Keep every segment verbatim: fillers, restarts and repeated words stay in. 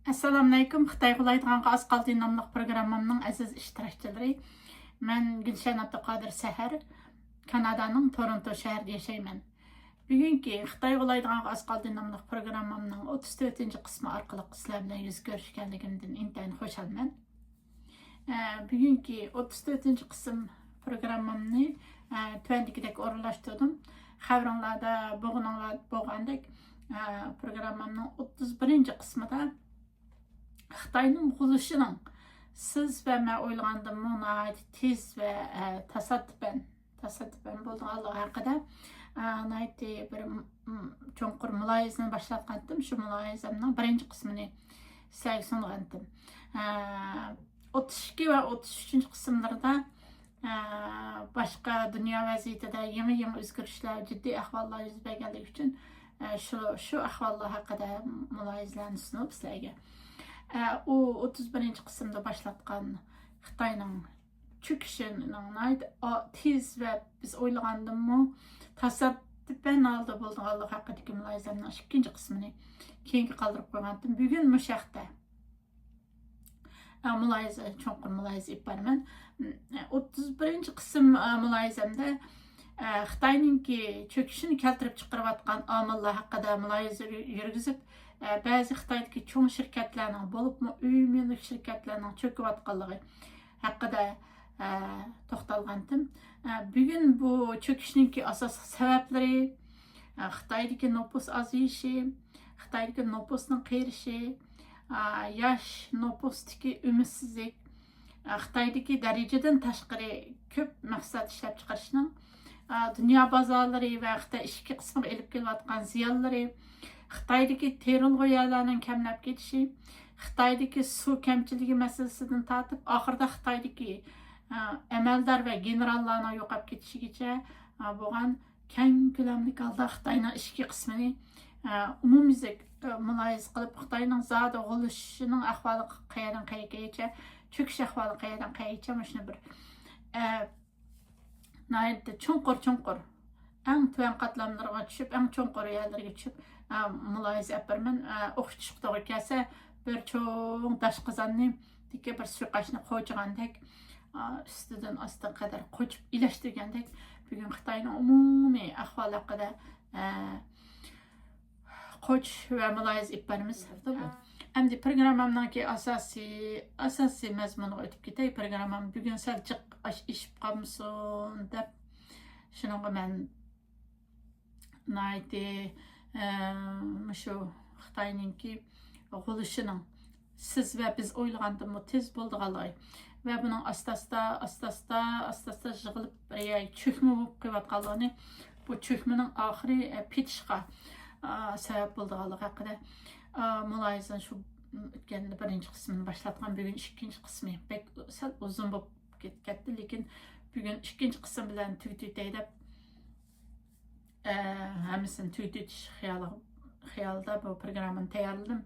ئەسسالامۇئەلەيكۇم. خىتايغا ئۇلايدىغانغا ئاز قالدى ناملىق پروگراممامنىڭ ئەزىز ئىشتىراكچىلىرى. مەن گۈلشەن ئابدۇقادىر سەھەر، كانادانىڭ تورونتو شەھىرىدە ياشايمەن. بۈگۈنكى خىتايغا ئۇلايدىغانغا ئاز قالدى ناملىق پروگراممامنىڭ ئوتتۇز تۆتىنچى قىسمى ئارقىلىق سىلەر بىلەن يۈز كۆرۈشكەنلىكىمدىن ئىنتايىن خۇشالمەن. ئە، بۈگۈنكى ئوتتۇز تۆتىنچى قىسىم پروگراممامنى، ئە، تۆۋەندىكىدەك ئورۇنلاشتۇردۇم. خەۋىرىڭلاردا بولغىنىڭلار بولغاندەك، ئە، پروگراممامنىڭ ئوتتۇز بىرىنچى قىسمىدا خىتاينىڭ غۇلىشىنىڭ سىز ۋە مەن ئويلىغاندىنمۇ ناھايىتى تېز ۋە، ئە، تاسادىپەن، تاسادىپەن بولىدىغانلىقى ھەققىدە، ئە، ناھايىتى بىر، م-، م-، چوڭقۇر مۇلاھىزىنى باشلاتقانتىم. شۇ مۇلاھىزەمنىڭ بىرىنچى قىسمىنى سىلەرگە سۇنغانتىم. ئە، ئوتتۇز ئىككى ۋە ئوتتۇز ئۈچىنچى قىسىملىرىدا، ئە، باشقا دۇنيا ۋەزىيىتىدە يېڭى-يېڭى ئۆزگىرىشلەر، جىددىي ئەھۋاللار يۈز بەرگەنلىكى ئۈچۈن، ئە، شۇ، شۇ ئەھۋاللار ھەققىدە مۇلاھىزىلەرنى سۇنۇپ سىلەرگە. ئە، ئۇ ئوتتۇز بىرىنچى قىسىمدا باشلاتقان خىتاينىڭ چۆكۈشىنىڭ ناھايىتى ئا-، تېز ۋە بىز ئويلىغاندىنمۇ تاسادىپەن ھالدا بولىدىغانلىقى ھەققىدىكى مۇلاھىزەمنىڭ ئىككىنچى قىسمىنى كېيىنگە قالدۇرۇپ قويغانتىم. بۈگۈن مۇشۇ ھەقتە ئە، مۇلاھىزە، چوڭقۇر مۇلاھىزە ئېلىپ بارىمەن. ئوتتۇز بىرىنچى قىسىم، ئە، مۇلاھىزەمدە، ئە، خىتاينىڭكى چۆكۈشىنى كەلتۈرۈپ چىقىرىۋاتقان ئامىللار ھەققىدە مۇلاھىزە يۈرگۈزۈپ، ئە، بەزى خىتايدىكى چوڭ شىركەتلەرنىڭ، بولۇپمۇ ئۆي مۈلۈك شىركەتلەرنىڭ چۆكۈۋاتقانلىقى ھەققىدە، ئە، توختالغانتىم. ئە، بۈگۈن بۇ چۆكۈشنىڭكى ئاساسلىق سەۋەبلىرى، ئە، خىتايدىكى نوپۇس ئازىيىشى، خىتايدىكى نوپۇسنىڭ قېرىشى، ئا، ياش نوپۇستىكى ئۈمىدسىزلىك، ئا، خىتايدىكى دەرىجىدىن تاشقىرى كۆپ مەھسۇلات ئىشلەپچىقىرىشنىڭ، ئا، دۇنيا بازارلىرى ۋە خىتاي ئىچكى قىسمىغا ئېلىپ كېلىۋاتقان زىيانلىرى، خىتايدىكى تېرىلغۇ يەرلەرنىڭ كەملەپ كېتىشى، خىتايدىكى سۇ كەمچىلىكى مەسىلىسىدىن تارتىپ، ئاخىرىدا خىتايدىكى، ئا، ئەمەلدار ۋە گېنېراللارنىڭ يوقاپ كېتىشىگىچە، ئا، بولغان كەڭ كۆلەملىك ھالدا خىتاينىڭ ئىچكى قىسمىنى، ئە، ئومۇميۈزلۈك، ئە، مۇلاھىزە قىلىپ، خىتاينىڭ زادى غۇلىشىشىنىڭ ئەھۋالى قەيەردىن قەيەرگىچە، چۆكۈش ئەھۋالى قەيەردىن قەيەرگىچە، مۇشۇنى بىر، ئە، ناھايىتى چوڭقۇر، چوڭقۇر، ئەڭ تۆۋەن قاتلاملىرىغا چۈشۈپ، ئەڭ چوڭقۇر يەرلىرىگە چۈشۈپ، ئە، مۇلاھىزە ئېلىپ بېرىمەن. ئە، ئوخشىتىشقا توغرا كەلسە، بىر چوڭ داش قازاننى، دىكى بىر سۇيىقاشنى قوچىغاندەك، ئا، ئۈستىدىن ئاستىغا قەدەر قوچۇپ ئىلەشتۈرگەندەك، بۈگۈن خىتاينىڭ ئومۇمىي ئەھۋالى ھەققىدە، ئە، قوچ ۋە مۇلاھىزە ئېلىپ بارىمىز. ئەمدى پروگراممامنىڭكى ئاساسىي، ئاساسىي مەزمۇنىغا ئۆتۈپ كېتەي. پروگراممام بۈگۈن سەل جىق ئاش-، ئېشىپ قالمىسۇن دەپ، شۇنىڭغا مەن ناھايىتى، ئە، مۇشۇ خىتاينىڭكى غۇلىشىنىڭ سىز ۋە بىز ئويلىغاندىنمۇ تېز بولىدىغانلىقى ۋە بۇنىڭ ئاستا-ئاستا، ئاستا-ئاستا، ئاستا-ئاستا يىغىلىپ بىر يەرگە چۆكمە بولۇپ قېلىۋاتقانلىقىنى، بۇ چۆكمىنىڭ ئاخىرى، ئە، پېتىشقا، ئا، سەۋەب بولىدىغانلىقى ھەققىدە، ئا، مۇلاھىزىنى شۇ ئۆتكەندە بىرىنچى قىسمىنى باشلاتقان، بۈگۈن ئىككىنچى قىسمى. بەك سەل ئۇزۇن بولۇپ كېتىپ كەتتى، لېكىن بۈگۈن ئىككىنچى قىسىم بىلەن تۈگىتىۋېتەي دەپ، ئە، ھەممىسىنى تۈگىتىۋېتىش خىيالىغا، خىيالىدا بۇ پروگراممىنى تەييارلىدىم.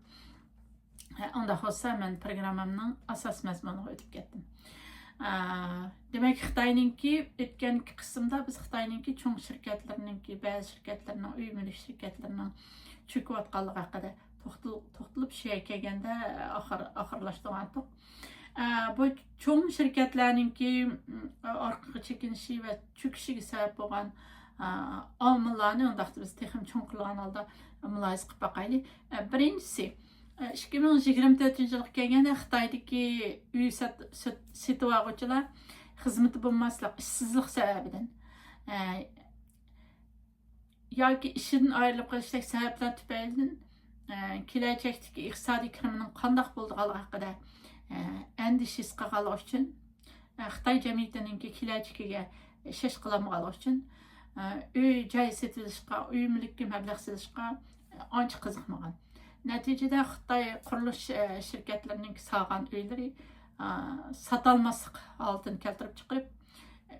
ھە، ئۇنداق بولسا، مەن پروگراممامنىڭ ئاساس مەزمۇنىغا ئۆتۈپ كەتتىم. ئە، دېمەك، خىتاينىڭكى ئۆتكەنكى قىسىمدا بىز خىتاينىڭكى چوڭ شىركەتلىرىنىڭكى، بەزى شىركەتلەرنىڭ، ئۆي مۈلۈك شىركەتلىرىنىڭ چۆكۈۋاتقانلىقى ھەققىدە توختىلىپ، توختىلىپ، شۇ يەرگە كەلگەندە ئاخىر، ئاخىرلاشتۇرغانتۇق. ئە، بۇ چوڭ شىركەتلەرنىڭكى، م، ئارقىغا چېكىنىشى ۋە چۆكۈشىگە سەۋەب بولغان، ئە، ئامىللارنى ئۇنداقتا بىز تېخىمۇ چوڭقۇرلىغان ھالدا مۇلاھىزە قىلىپ باقايلى. ئە، بىرىنچىسى، ئە، ئىككى مىڭ يىگىرمە تۆتىنچى يىلغا كەلگەندە خىتايدىكى ئۆي سات-، سېت-، سېتىۋالغۇچىلار خىزمىتى بولماسلىق، ئىشسىزلىق سەۋەبىدىن، ئە، ياكى ئىشىدىن ئايرىلىپ قېلىشتەك سەۋەبلەر تۈپەيلىدىن، ئە، كېلەچەكتىكى ئىقتىسادىي كىرىمىنىڭ قانداق بولىدىغانلىقى ھەققىدە، ئە، ئەندىشە ھېس قىلغانلىقى ئۈچۈن، ئە، خىتاي جەمئىيىتىنىڭكى كېلەچىكىگە ئىشەنچ قىلالمىغانلىقى ئۈچۈن، ئە، ئۆي جاي سېتىۋېلىشقا، ئۆي مۈلۈككە مەبلەغ سېلىشقا، ئە، ئانچە قىزىقمىغان. نەتىجىدە خىتاي قۇرۇلۇش، ئە، شىركەتلىرىنىڭكى سالغان ئۆيلىرى، ئە، ساتالماسلىق ھالىتىنى كەلتۈرۈپ چىقىرىپ،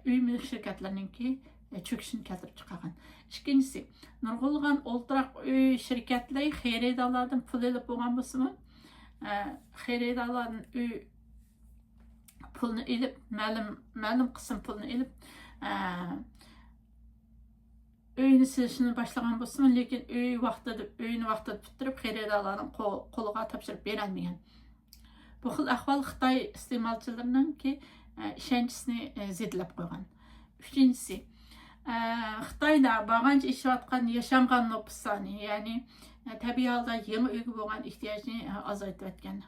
ئۆي مۈلۈك شىركەتلىرىنىڭكى، ئە، چۆكۈشىنى كەلتۈرۈپ چىقارغان. ئىككىنچىسى، نۇرغۇنلىغان ئولتۇراق ئۆي شىركەتلىرى خېرىدارلاردىن پۇل ئېلىپ بولغان بولسىمۇ، ئە، خېرىدارلاردىن ئۆي پۇلنى ئېلىپ، مەلۇم، مەلۇم قىسىم پۇلنى ئېلىپ، ئە، ئۆينى سېلىشنى باشلىغان بولسىمۇ، لېكىن ئۆي ۋاقتىدا، ئۆينى ۋاقتىدا پۈتتۈرۈپ، خېرىدارلارنىڭ قو-، قولىغا تاپشۇرۇپ بېرەلمىگەن. بۇ خىل ئەھۋال خىتاي ئىستېمالچىلىرىنىڭكى، ئە، ئىشەنچىسىنى، ئە، زېدىلەپ قويغان. ئۈچىنچىسى، ئە، خىتايدا بارغانچە ئېشىۋاتقان ياشانغان نوپۇس سانى، يەنى، ئە، تەبىئىي ھالدا يېڭى ئۆيگە بولغان ئېھتىياجنى، ئە، ئازايتىۋەتكەن.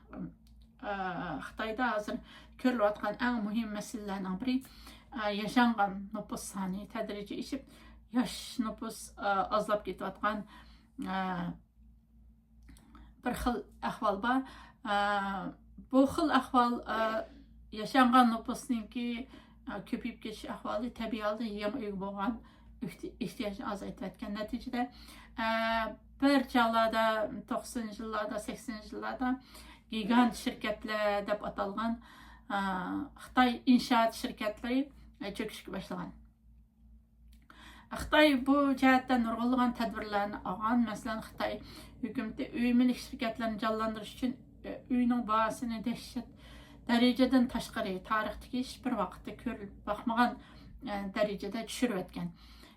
ئە، خىتايدا ھازىر كۆرۈلۈۋاتقان ئەڭ مۇھىم مەسىلىلەرنىڭ بىرى، ئە، ياشانغان نوپۇس سانى تەدرىجىي ئېشىپ، ياش نوپۇس، ئە، ئازلاپ كېتىۋاتقان، ئە، بىر خىل ئەھۋال بار. ئە، بۇ خىل ئەھۋال، ئە، ياشانغان نوپۇسنىڭكى، ئە، كۆپىيىپ كېتىش ئەھۋالى تەبىئىي ھالدا يېڭى ئۆيگە بولغان ئېھتى-، ئېھتىياجنى ئازايتىۋەتكەن. نەتىجىدە، ئە، بىر چاغلاردا، توقسىنىنچى يىللاردا، سەكسىنىنچى يىللاردا گىگانت شىركەتلەر دەپ ئاتالغان، ئە، خىتاي ئىنشائات شىركەتلىرى، ئە، چۆكۈشكە باشلىغان. خىتاي بۇ جەھەتتە نۇرغۇنلىغان تەدبىرلەرنى ئالغان. مەسىلەن، خىتاي ھۆكۈمىتى ئۆي مۈلۈك شىركەتلىرىنى جانلاندۇرۇش ئۈچۈن، ئۆ-، ئۆينىڭ باھاسىنى دەھشەت دەرىجىدىن تاشقىرى، تارىختىكى ھېچبىر ۋاقىتتا كۆرۈلۈپ باقمىغان، ئە، دەرىجىدە چۈشۈرۈۋەتكەن.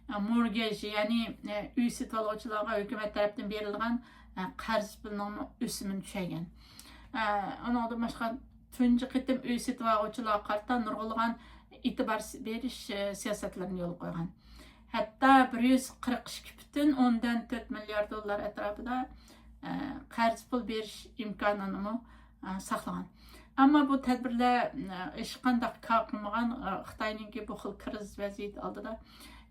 ئە، مورگېج، يەنى، ئە، ئۆي سېتىۋالغۇچىلارغا ھۆكۈمەت تەرەپتىن بېرىلىدىغان، ئە، قەرز پۇلىنىڭمۇ ئۆسۈمىنى چۈشۈرگەن. ئە، ئۇنىڭدىن باشقا، تۇنجى قېتىم ئۆي سېتىۋالغۇچىلارغا قارىتا نۇرغۇنلىغان ئېتىبار بېرىش، ئە، سىياسەتلىرىنى يولغا قويغان. ھەتتا بىر يۈز قىرىق ئىككى پۈتۈن ئوندىن تۆت مىليارد دوللار ئەتراپىدا، ئە، قەرز پۇل بېرىش ئىمكانىنىمۇ، ئە، ساقلىغان. ئەمما بۇ تەدبىرلەر، ئە، ھېچقانداق كار قىلمىغان، ئە، خىتاينىڭكى بۇ خىل كىرىزىس ۋەزىيىتى ئالدىدا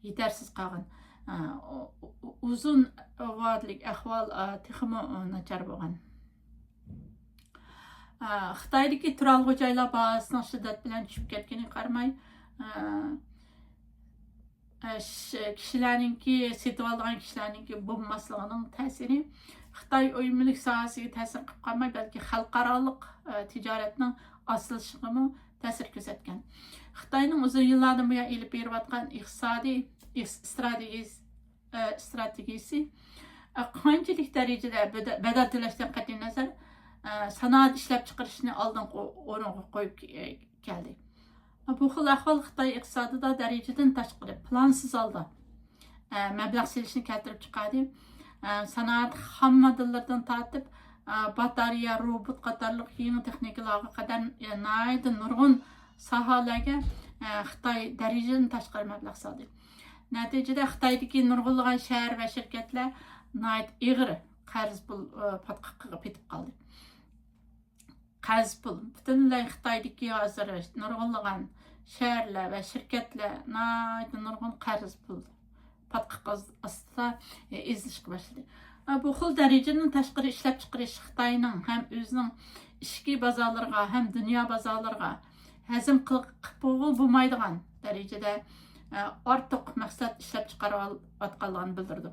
يېتەرسىز قالغان. ئە، ئۇ-، ئۇ-، ئۇزۇن ۋادىلىك ئەھۋال، ئە، تېخىمۇ ناچار بولغان. ئە، خىتايدىكى تۇرالغۇ جايلار باھاسىنىڭ شىددەت بىلەن چۈشۈپ كەتكىنىگە قارىماي، ئە، ئە، ش-، كىشىلەرنىڭكى، سېتىۋالىدىغان كىشىلەرنىڭكى بولماسلىقىنىڭ تەسىرى خىتاي ئۆي مۈلۈك ساھەسىگە تەسىر قىلىپ قالماي، بەلكى خەلقئارالىق، ئە، تىجارەتنىڭ ئاستىلىشىشىغىمۇ تەسىر كۆرسەتكەن. خىتاينىڭ ئۇزۇن يىللاردىن بۇيان ئېلىپ بېرىۋاتقان ئىقتىسادىي ئىس-، ئىستراتېگىيىسى، ئە، ئىستراتېگىيىسى، ئە، قانچىلىك دەرىجىدە بەدە-، بەدەل تۆلەشتىن قەتئىينەزەر، ئە، سانائەت ئىشلەپچىقىرىشنى ئالدىنقى ئو-، ئورۇنغا قويۇپ كە-، كەلدى. بۇ خىل ئەھۋال خىتاي ئىقتىسادىدا دەرىجىدىن تاشقىرى، پىلانسىز ھالدا، ئە، مەبلەغ سېلىشنى كەلتۈرۈپ چىقاردى. ئە، سانائەت خام ماددىلىرىدىن تارتىپ، ئە، باتارېيە، روبوت قاتارلىق يېڭى تېخنىكىلارغا قەدەر، ئە، ناھايىتى نۇرغۇن ساھەلەرگە، ئە، خىتاي دەرىجىدىن تاشقىرى مەبلەغ سالدى. نەتىجىدە خىتايدىكى نۇرغۇنلىغان شەھەر ۋە شىركەتلەر ناھايىتى ئېغىر قەرز پۇل، ئە، پاتقىقىغا پېتىپ قالدى. قەرز پۇل. پۈتۈنلەي خىتايدىكى ھازىر نۇرغۇنلىغان شەھەرلەر ۋە شىركەتلەر ناھايىتى نۇرغۇن قەرز پۇل پاتقىقى ئاستىدا ئېزىلىشقا باشلىدى. بۇ خىل دەرىجىدىن تاشقىرى ئىشلەپچىقىرىش خىتاينىڭ ھەم ئۆزىنىڭ ئىچكى بازارلىرىغا، ھەم دۇنيا بازارلىرىغا ھەزىم قىل-، قىلىپ بولغىلى بولمايدىغان دەرىجىدە، ئارتۇق مەھسۇلات ئىشلەپچىقىرىۋاتقانلىقىنى بىلدۈرىدۇ.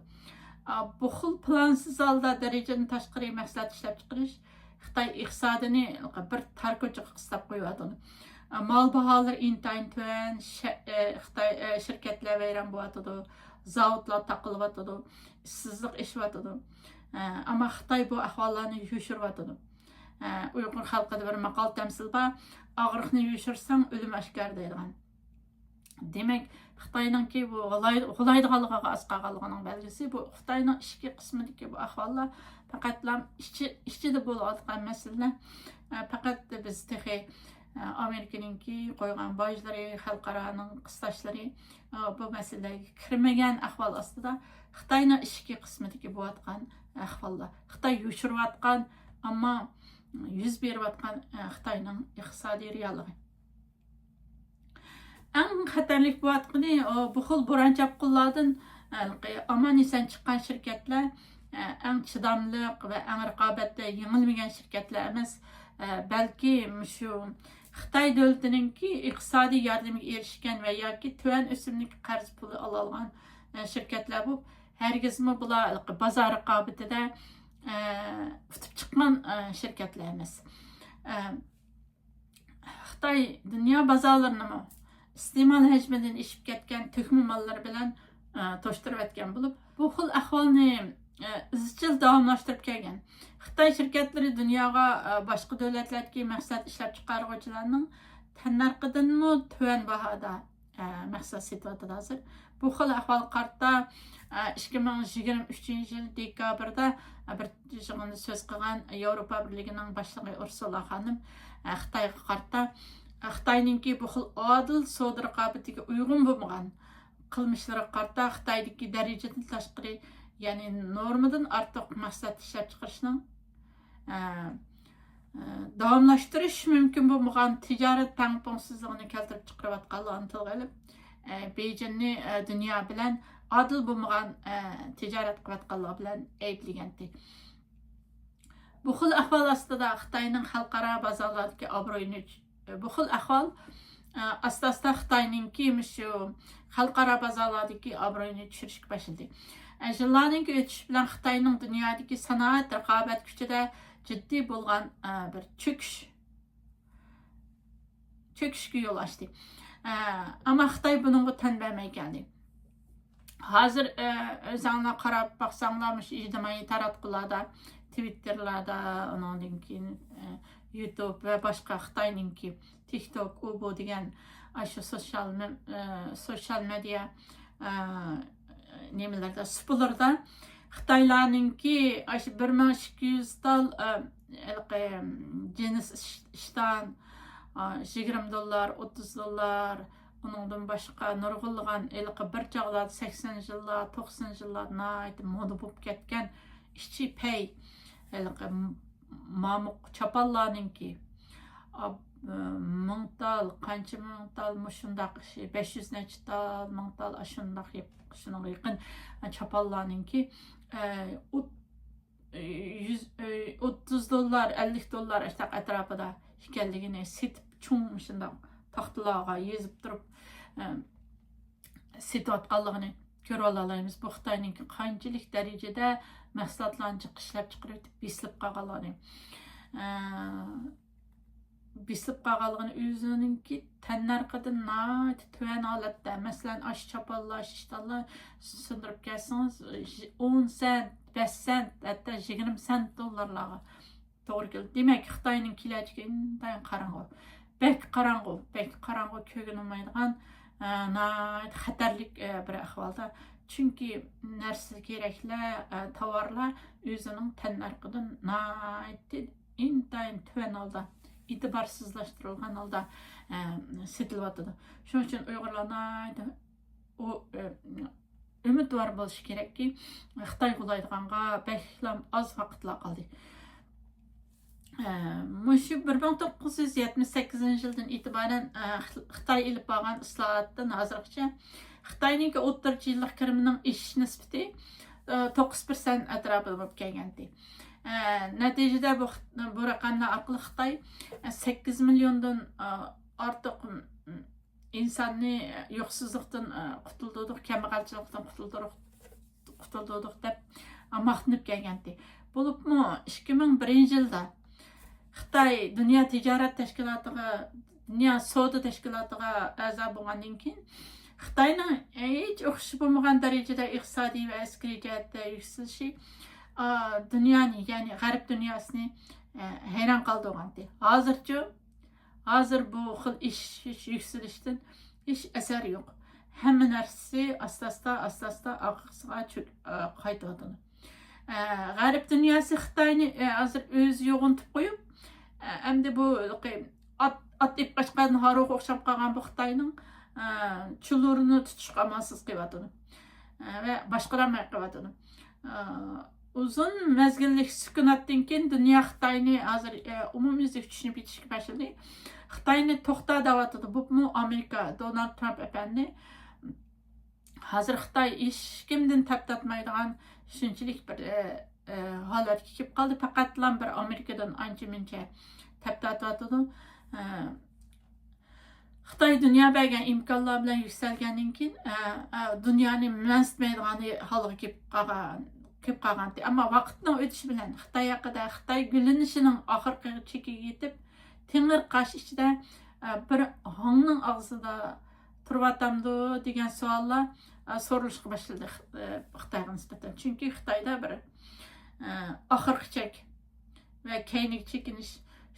بۇ خىل پىلانسىز ھالدا دەرىجىدىن تاشقىرى مەھسۇلات ئىشلەپچىقىرىش خىتاي ئىقتىسادىنى بىر تار كوچىغا قىستاپ قويۇۋاتىدۇ. مال باھالىرى ئىنتايىن تۆۋەن، شە-، ئە، خىتاي، ئە، شىركەتلەر ۋەيران بولۇۋاتىدۇ، زاۋۇتلار تاقىلىۋاتىدۇ، ئىشسىزلىق ئېشىۋاتىدۇ. ئە، ئەمما خىتاي بۇ ئەھۋاللارنى يوشۇرۇۋاتىدۇ. ئە، ئۇيغۇر خەلقىدە بىر ماقال تەمسىل بار، «ئاغرىقنى يوشۇرساڭ، ئۆلۈم ئاشكارا» دەيدىغان. دېمەك، خىتاينىڭكى بۇ غۇلاي-، غۇلايدىغانلىقىغا ئاز قالغانلىقىنىڭ بەلگىسى. بۇ خىتاينىڭ ئىچكى قىسمىدىكى بۇ ئەھۋاللار پەقەتلا ئىچى-، ئىچىدە بولۇۋاتقان مەسىلىلەر. ئە، پەقەت بىز تېخى، ئە، ئامېرىكىنىڭكى قويغان باجلىرى، خەلقئارانىڭ قىستاشلىرى، ئە، بۇ مەسىلىلەرگە كىرمىگەن ئەھۋال ئاستىدا خىتاينىڭ ئىچكى قىسمىدىكى بولۇۋاتقان ئەھۋاللار. خىتاي يوشۇرۇۋاتقان، ئەمما يۈز بېرىۋاتقان، ئە، خىتاينىڭ ئىقتىسادىي رېئاللىقى. ئەڭ خەتەرلىك بولۇۋاتقىنى، ئۇ، بۇ خىل بوران-چاپقۇنلاردىن، ھېلىقى ئامان-ئېسەن چىققان شىركەتلەر، ئە، ئەڭ چىداملىق ۋە ئەڭ رىقابەتتە يېڭىلمىگەن شىركەتلەر ئەمەس، ئە، بەلكى مۇشۇ خىتاي دۆلىتىنىڭكى ئىقتىسادىي ياردىمىگە ئېرىشكەن ۋە ياكى تۆۋەن ئۆسۈملۈك قەرز پۇلى ئالالىغان، ئە، شىركەتلەر بولۇپ، ھەرگىزمۇ بۇلار ھېلىقى بازار رىقابىتىدە، ئە، ئۇتۇپ چىققان، ئە، شىركەتلەر ئەمەس. ئە، خىتاي دۇنيا بازارلىرىنىمۇ ئىستېمال ھەجمىدىن ئېشىپ كەتكەن تۆكمە ماللىرى بىلەن، ئە، توشتۇرۇۋەتكەن بولۇپ، بۇ خىل ئەھۋالنى، ئە، ئىزچىل داۋاملاشتۇرۇپ كەلگەن. خىتاي شىركەتلىرى دۇنياغا، ئە، باشقا دۆلەتلەردىكى مەھسۇلات ئىشلەپچىقارغۇچىلارنىڭ تەننەرخىدىنمۇ تۆۋەن باھادا، ئە، مەھسۇلات سېتىۋاتىدۇ ھازىر. بۇ خىل ئەھۋالغا قارىتا، ئىككى مىڭ يىگىرمە ئۈچىنچى يىل دېكابىردا بىر يىغىندا سۆز قىلغان ياۋروپا بىرلىكىنىڭ باشلىقى ئۇرسۇلا خانىم خىتايغا قارىتا، خىتاينىڭكى بۇ خىل ئادىل سودا رىقابىتىگە ئۇيغۇن بولمىغان قىلمىشلىرىغا قارىتا خىتايدىكى دەرىجىدىن تاشقىرى، يەنى نورمىدىن ئارتۇق مەھسۇلات ئىشلەپچىقىرىشنىڭ، ئە، ئە، داۋاملاشتۇرۇش مۇمكىن بولمىغان تىجارەت تەڭپۇڭسىزلىقىنى كەلتۈرۈپ چىقىرىۋاتقانلىقىنى تىلغا ئېلىپ، ئە، بېيجىڭنى، ئە، دۇنيا بىلەن ئادىل بولمىغان، ئە، تىجارەت قىلىۋاتقانلىقى بىلەن ئەيىبلىگەنتى. بۇ خىل ئەھۋال ئاستىدا خىتاينىڭ خەلقئارا بازارلاردىكى ئابرۇيىنى، بۇ خىل ئەھۋال، ئە، ئاستا-ئاستا خىتاينىڭكى مۇشۇ خەلقئارا بازارلاردىكى ئابرۇيىنى چۈشۈرۈشكە باشلىدى. ئە، يىللارنىڭكى ئۆتۈشى بىلەن خىتاينىڭ دۇنيادىكى سانائەت رىقابەت كۈچىدە جىددىي بولغان، ئە، بىر چۆكۈش، چۆكۈشكە يول ئاچتى. ئە، ئەمما خىتاي بۇنىڭغا تەن بەرمەي كەلدى. ھازىر، ئە، ئۆزۈڭلار قاراپ باقساڭلار، مۇشۇ ئىجتىمائىي تاراتقۇلاردا، تىۋىتتېرلاردا، ئۇنىڭدىن كېيىن، ئە، يۇتۇب ۋە باشقا خىتاينىڭكى تىك توك، ئۇ بۇ دېگەن ئاشۇ سوشال مە-، ئە، سوشال مېدىيا، ئە، نېمىلەردە، سۇپىلىرىدا خىتايلارنىڭكى ئاشۇ بىر مىڭ ئىككى يۈز تال، ئە، ھېلىقى جىنس ئىش-، ئىشتان، ئە، يىگىرمە دوللار، ئوتتۇز دوللار، ئۇنىڭدىن باشقا نۇرغۇنلىغان ھېلىقى بىر چاغلاردا سەكسىنىنچى يىللار، توقسىنىنچى يىللار ناھايىتى مودا بولۇپ كەتكەن ئىچى پەي، ھېلىقى مامۇق چاپانلارنىڭكى، ئاب-، مىڭ تال، قانچە مىڭ تال، مۇشۇنداق ئىشى، بەش يۈز نەچچە تال، مىڭ تال، ئاشۇنداق يېپ-، شۇنىڭغا يېقىن چاپانلارنىڭكى، ئە، ئوت-، يۈز، ئوتتۇز دوللار، ئەللىك دوللار ئاشۇنداق ئەتراپىدا ئىكەنلىكىنى سېتىپ، چوڭ مۇشۇنداق تاختىلارغا يېزىپ تۇرۇپ، ئە، سېتىۋاتقانلىقىنى كۆرۈۋالالايمىز. بۇ خىتاينىڭكى قانچىلىك دەرىجىدە مەھسۇلاتلارنى جىق ئىشلەپچىقىرىۋېتىپ بېسىلىپ قالغانلىقىنى، ئە، بېسىلىپ قالغانلىقىنى، ئۆزىنىڭكى تەننەرخىدىن ناھايىتى تۆۋەن ھالەتتە، مەسىلەن، ئاشۇ چاپانلار، ئىشتانلار سۇندۇرۇپ كەلسىڭىز، ئون سېنت، بەش سېنت، ھەتتا يىگىرمە سېنت دوللارلارغا توغرا كېلىدۇ. دېمەك، خىتاينىڭ كېلەچىكى ئىنتايىن قاراڭغۇ. بەك قاراڭغۇ، بەك قاراڭغۇ، كۆرگىلى بولمايدىغان، ئە، ناھايىتى خەتەرلىك، ئە، بىر ئەھۋالدا. چۈنكى نەرسە كېرەكلەر، ئە، تاۋارلار ئۆزىنىڭ تەننەرخىدىن ناھايىتى ئىنتايىن تۆۋەن ھالدا، ئېتىبارسىزلاشتۇرۇلغان ھالدا، ئە، سېتىلىۋاتىدۇ. شۇنىڭ ئۈچۈن ئۇيغۇرلار ناھايىتى ئۇ، ئە، ئۈمىدۋار بولۇشى كېرەككى، خىتاي غۇلايدىغانغا بەكلا ئاز ۋاقىتلا قالدى. ئە، مۇشۇ بىر مىڭ توققۇز يۈز يەتمىش سەككىزىنچى يىلدىن ئېتىبارەن، ئە، خىتاي ئېلىپ بارغان ئىسلاھاتتىن ھازىرغىچە خىتاينىڭكى ئوتتۇرىچە يىللىق كىرىمىنىڭ ئېشىش نىسبىتى، ئە، توققۇز پىرسەنت ئەتراپىدا بولۇپ كەلگەنتى. ئە، نەتىجىدە بۇ خىت-، بۇ رەقەملەر ئارقىلىق خىتاي، ئە، سەككىز مىليوندىن، ئە، ئارتۇق، م، ئىنساننى يوقسۇزلۇقتىن، ئە، قۇتۇلدۇردۇق، كەمبەغەلچىلىكتىن قۇتۇلدۇردۇق، قۇتۇلدۇردۇق دەپ، ئە، ماختىنىپ كەلگەنتى. بولۇپمۇ ئىككى مىڭ بىرىنچى يىلدا خىتاي دۇنيا تىجارەت تەشكىلاتىغا، دۇنيا سودا تەشكىلاتىغا ئەزا بولغاندىن كېيىن، خىتاينىڭ ھېچ ئوخشىشى بولمىغان دەرىجىدە ئىقتىسادىي ۋە ئەسكىرىي جەھەتتە يۈكسىلىشى، ئا، دۇنيانى، يەنى غەرب دۇنياسىنى، ئە، ھەيران قالدۇرغانتى. ھازىرچۇ؟ ھازىر بۇ خىل ئېشىش، يۈكسىلىشتىن ھېچ ئەسەر يوق. ھەممە نەرسىسى ئاستا-ئاستا، ئاستا-ئاستا ئارقىسىغا چۆك-، ئە، قايتىۋاتىدۇ. ئە، غەرب دۇنياسى خىتاينى، ئە، ھازىر ئۆزى يوغىنىتىپ قويۇپ، ئە، ئەمدى بۇ ھېلىقى ئات، ئات ئېلىپ قاچقان ھارۋىغا ئوخشاپ قالغان بۇ خىتاينىڭ، ئە، چۇلۇرىنى تۇتۇشقا ئامالسىز قېلىۋاتىدۇ. ئە، ۋە باشقۇرالماي قېلىۋاتىدۇ. ئە، ئۇزۇن مەزگىللىك سۈكۈناتتىن كېيىن دۇنيا خىتاينى ھازىر، ئە، ئومۇميۈزلۈك چۈشىنىپ يېتىشكە باشلىدى. خىتاينى توختا دەۋاتىدۇ. بۇمۇ ئامېرىكا، دونالد ترامپ ئەپەندى. ھازىر خىتاي ھېچكىمدىن تەپ تارتمايدىغان شۇنچىلىك بىر، ئە، ئە، ھالەتكە كېلىپ قالدى. پەقەتلا بىر ئامېرىكىدىن ئانچە مۇنچە تەپ تارتىۋاتىدۇ. ئە، خىتاي دۇنيا بەرگەن ئىمكانلار بىلەن يۈكسەلگەندىن كېيىن، ئە، ئە، دۇنيانى مەنسىتمەيدىغان ھالغا كېلىپ قالغان، كېلىپ قالغانتى. ئەمما ۋاقىتنىڭ ئۆتۈشى بىلەن خىتاي ھەققىدە، خىتاي گۈللىنىشىنىڭ ئاخىرقى چېكىگە يېتىپ، تېڭىرقاش ئىچىدە، ئە، بىر ھاڭنىڭ ئاغزىدا تۇرۇۋاتامدۇ دېگەن سوئاللار، ئە، سورىلىشقا باشلىدى خ-، ئە، خىتايغا نىسبەتەن. چۈنكى خىتايدا بىر، ئە، ئاخىرقى چەك ۋە كەينىگە چېكىنىش،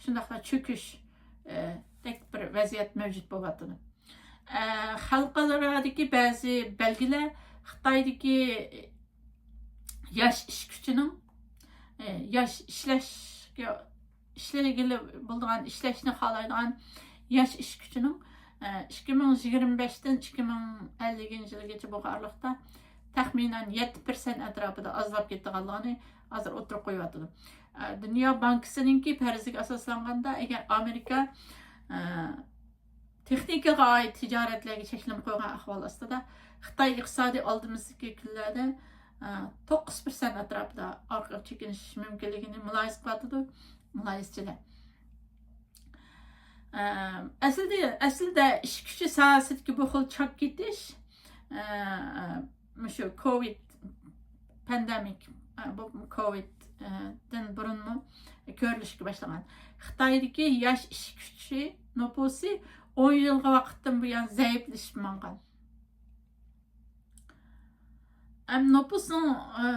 شۇنداقلا چۆكۈش، ئە، دەك بىر ۋەزىيەت مەۋجۇت بولۇۋاتىدۇ. خەلقئارادىكى بەزى بەلگىلەر خىتايدىكى ياش ئىش كۈچىنىڭ، ياش ئىشلەش، ئىشلىگىلى بولىدىغان، ئىشلەشنى خالايدىغان ياش ئىش كۈچىنىڭ، ئىككى مىڭ يىگىرمە بەشتىن ئىككى مىڭ ئەللىكىنچى يىلغىچە بولغان ئارىلىقتا تەخمىنەن يەتتە پىرسەنت ئەتراپىدا ئازلاپ كېتىدىغانلىقىنى ھازىر ئوتتۇرىغا قويۇۋاتىدۇ. دۇنيا بانكىسىنىڭكى پەرىزىگە ئاساسلانغاندا، ئەگەر ئامېرىكا تېخنىكىغا ئائىت تىجارەتلەرگە چەكلىمە قويغان ئەھۋال ئاستىدا، خىتاي ئىقتىسادى ئالدىمىزدىكى كۈنلەردە، ئە، توققۇز پىرسەنت ئەتراپىدا ئارقىغا چېكىنىش مۇمكىنلىكىنى مۇلاھىزە قىلىۋاتىدۇ مۇلاھىزىچىلەر. ئە، ئەسلىدە، ئەسلىدە ئىش كۈچى ساھەسىدىكى بۇ خىل چاك كېتىش، ئە، مۇشۇ كوۋىد پاندېمىك، ئە، بۇ كوۋىدتىن بۇرۇنمۇ كۆرۈلۈشكە باشلىغان. خىتايدىكى ياش ئىش كۈچى نوپۇسى ئون يىلغا ۋاقىتتىن بۇيان زەئىپلىشىپ ماڭغان. ئەم، نوپۇسنىڭ، ئە،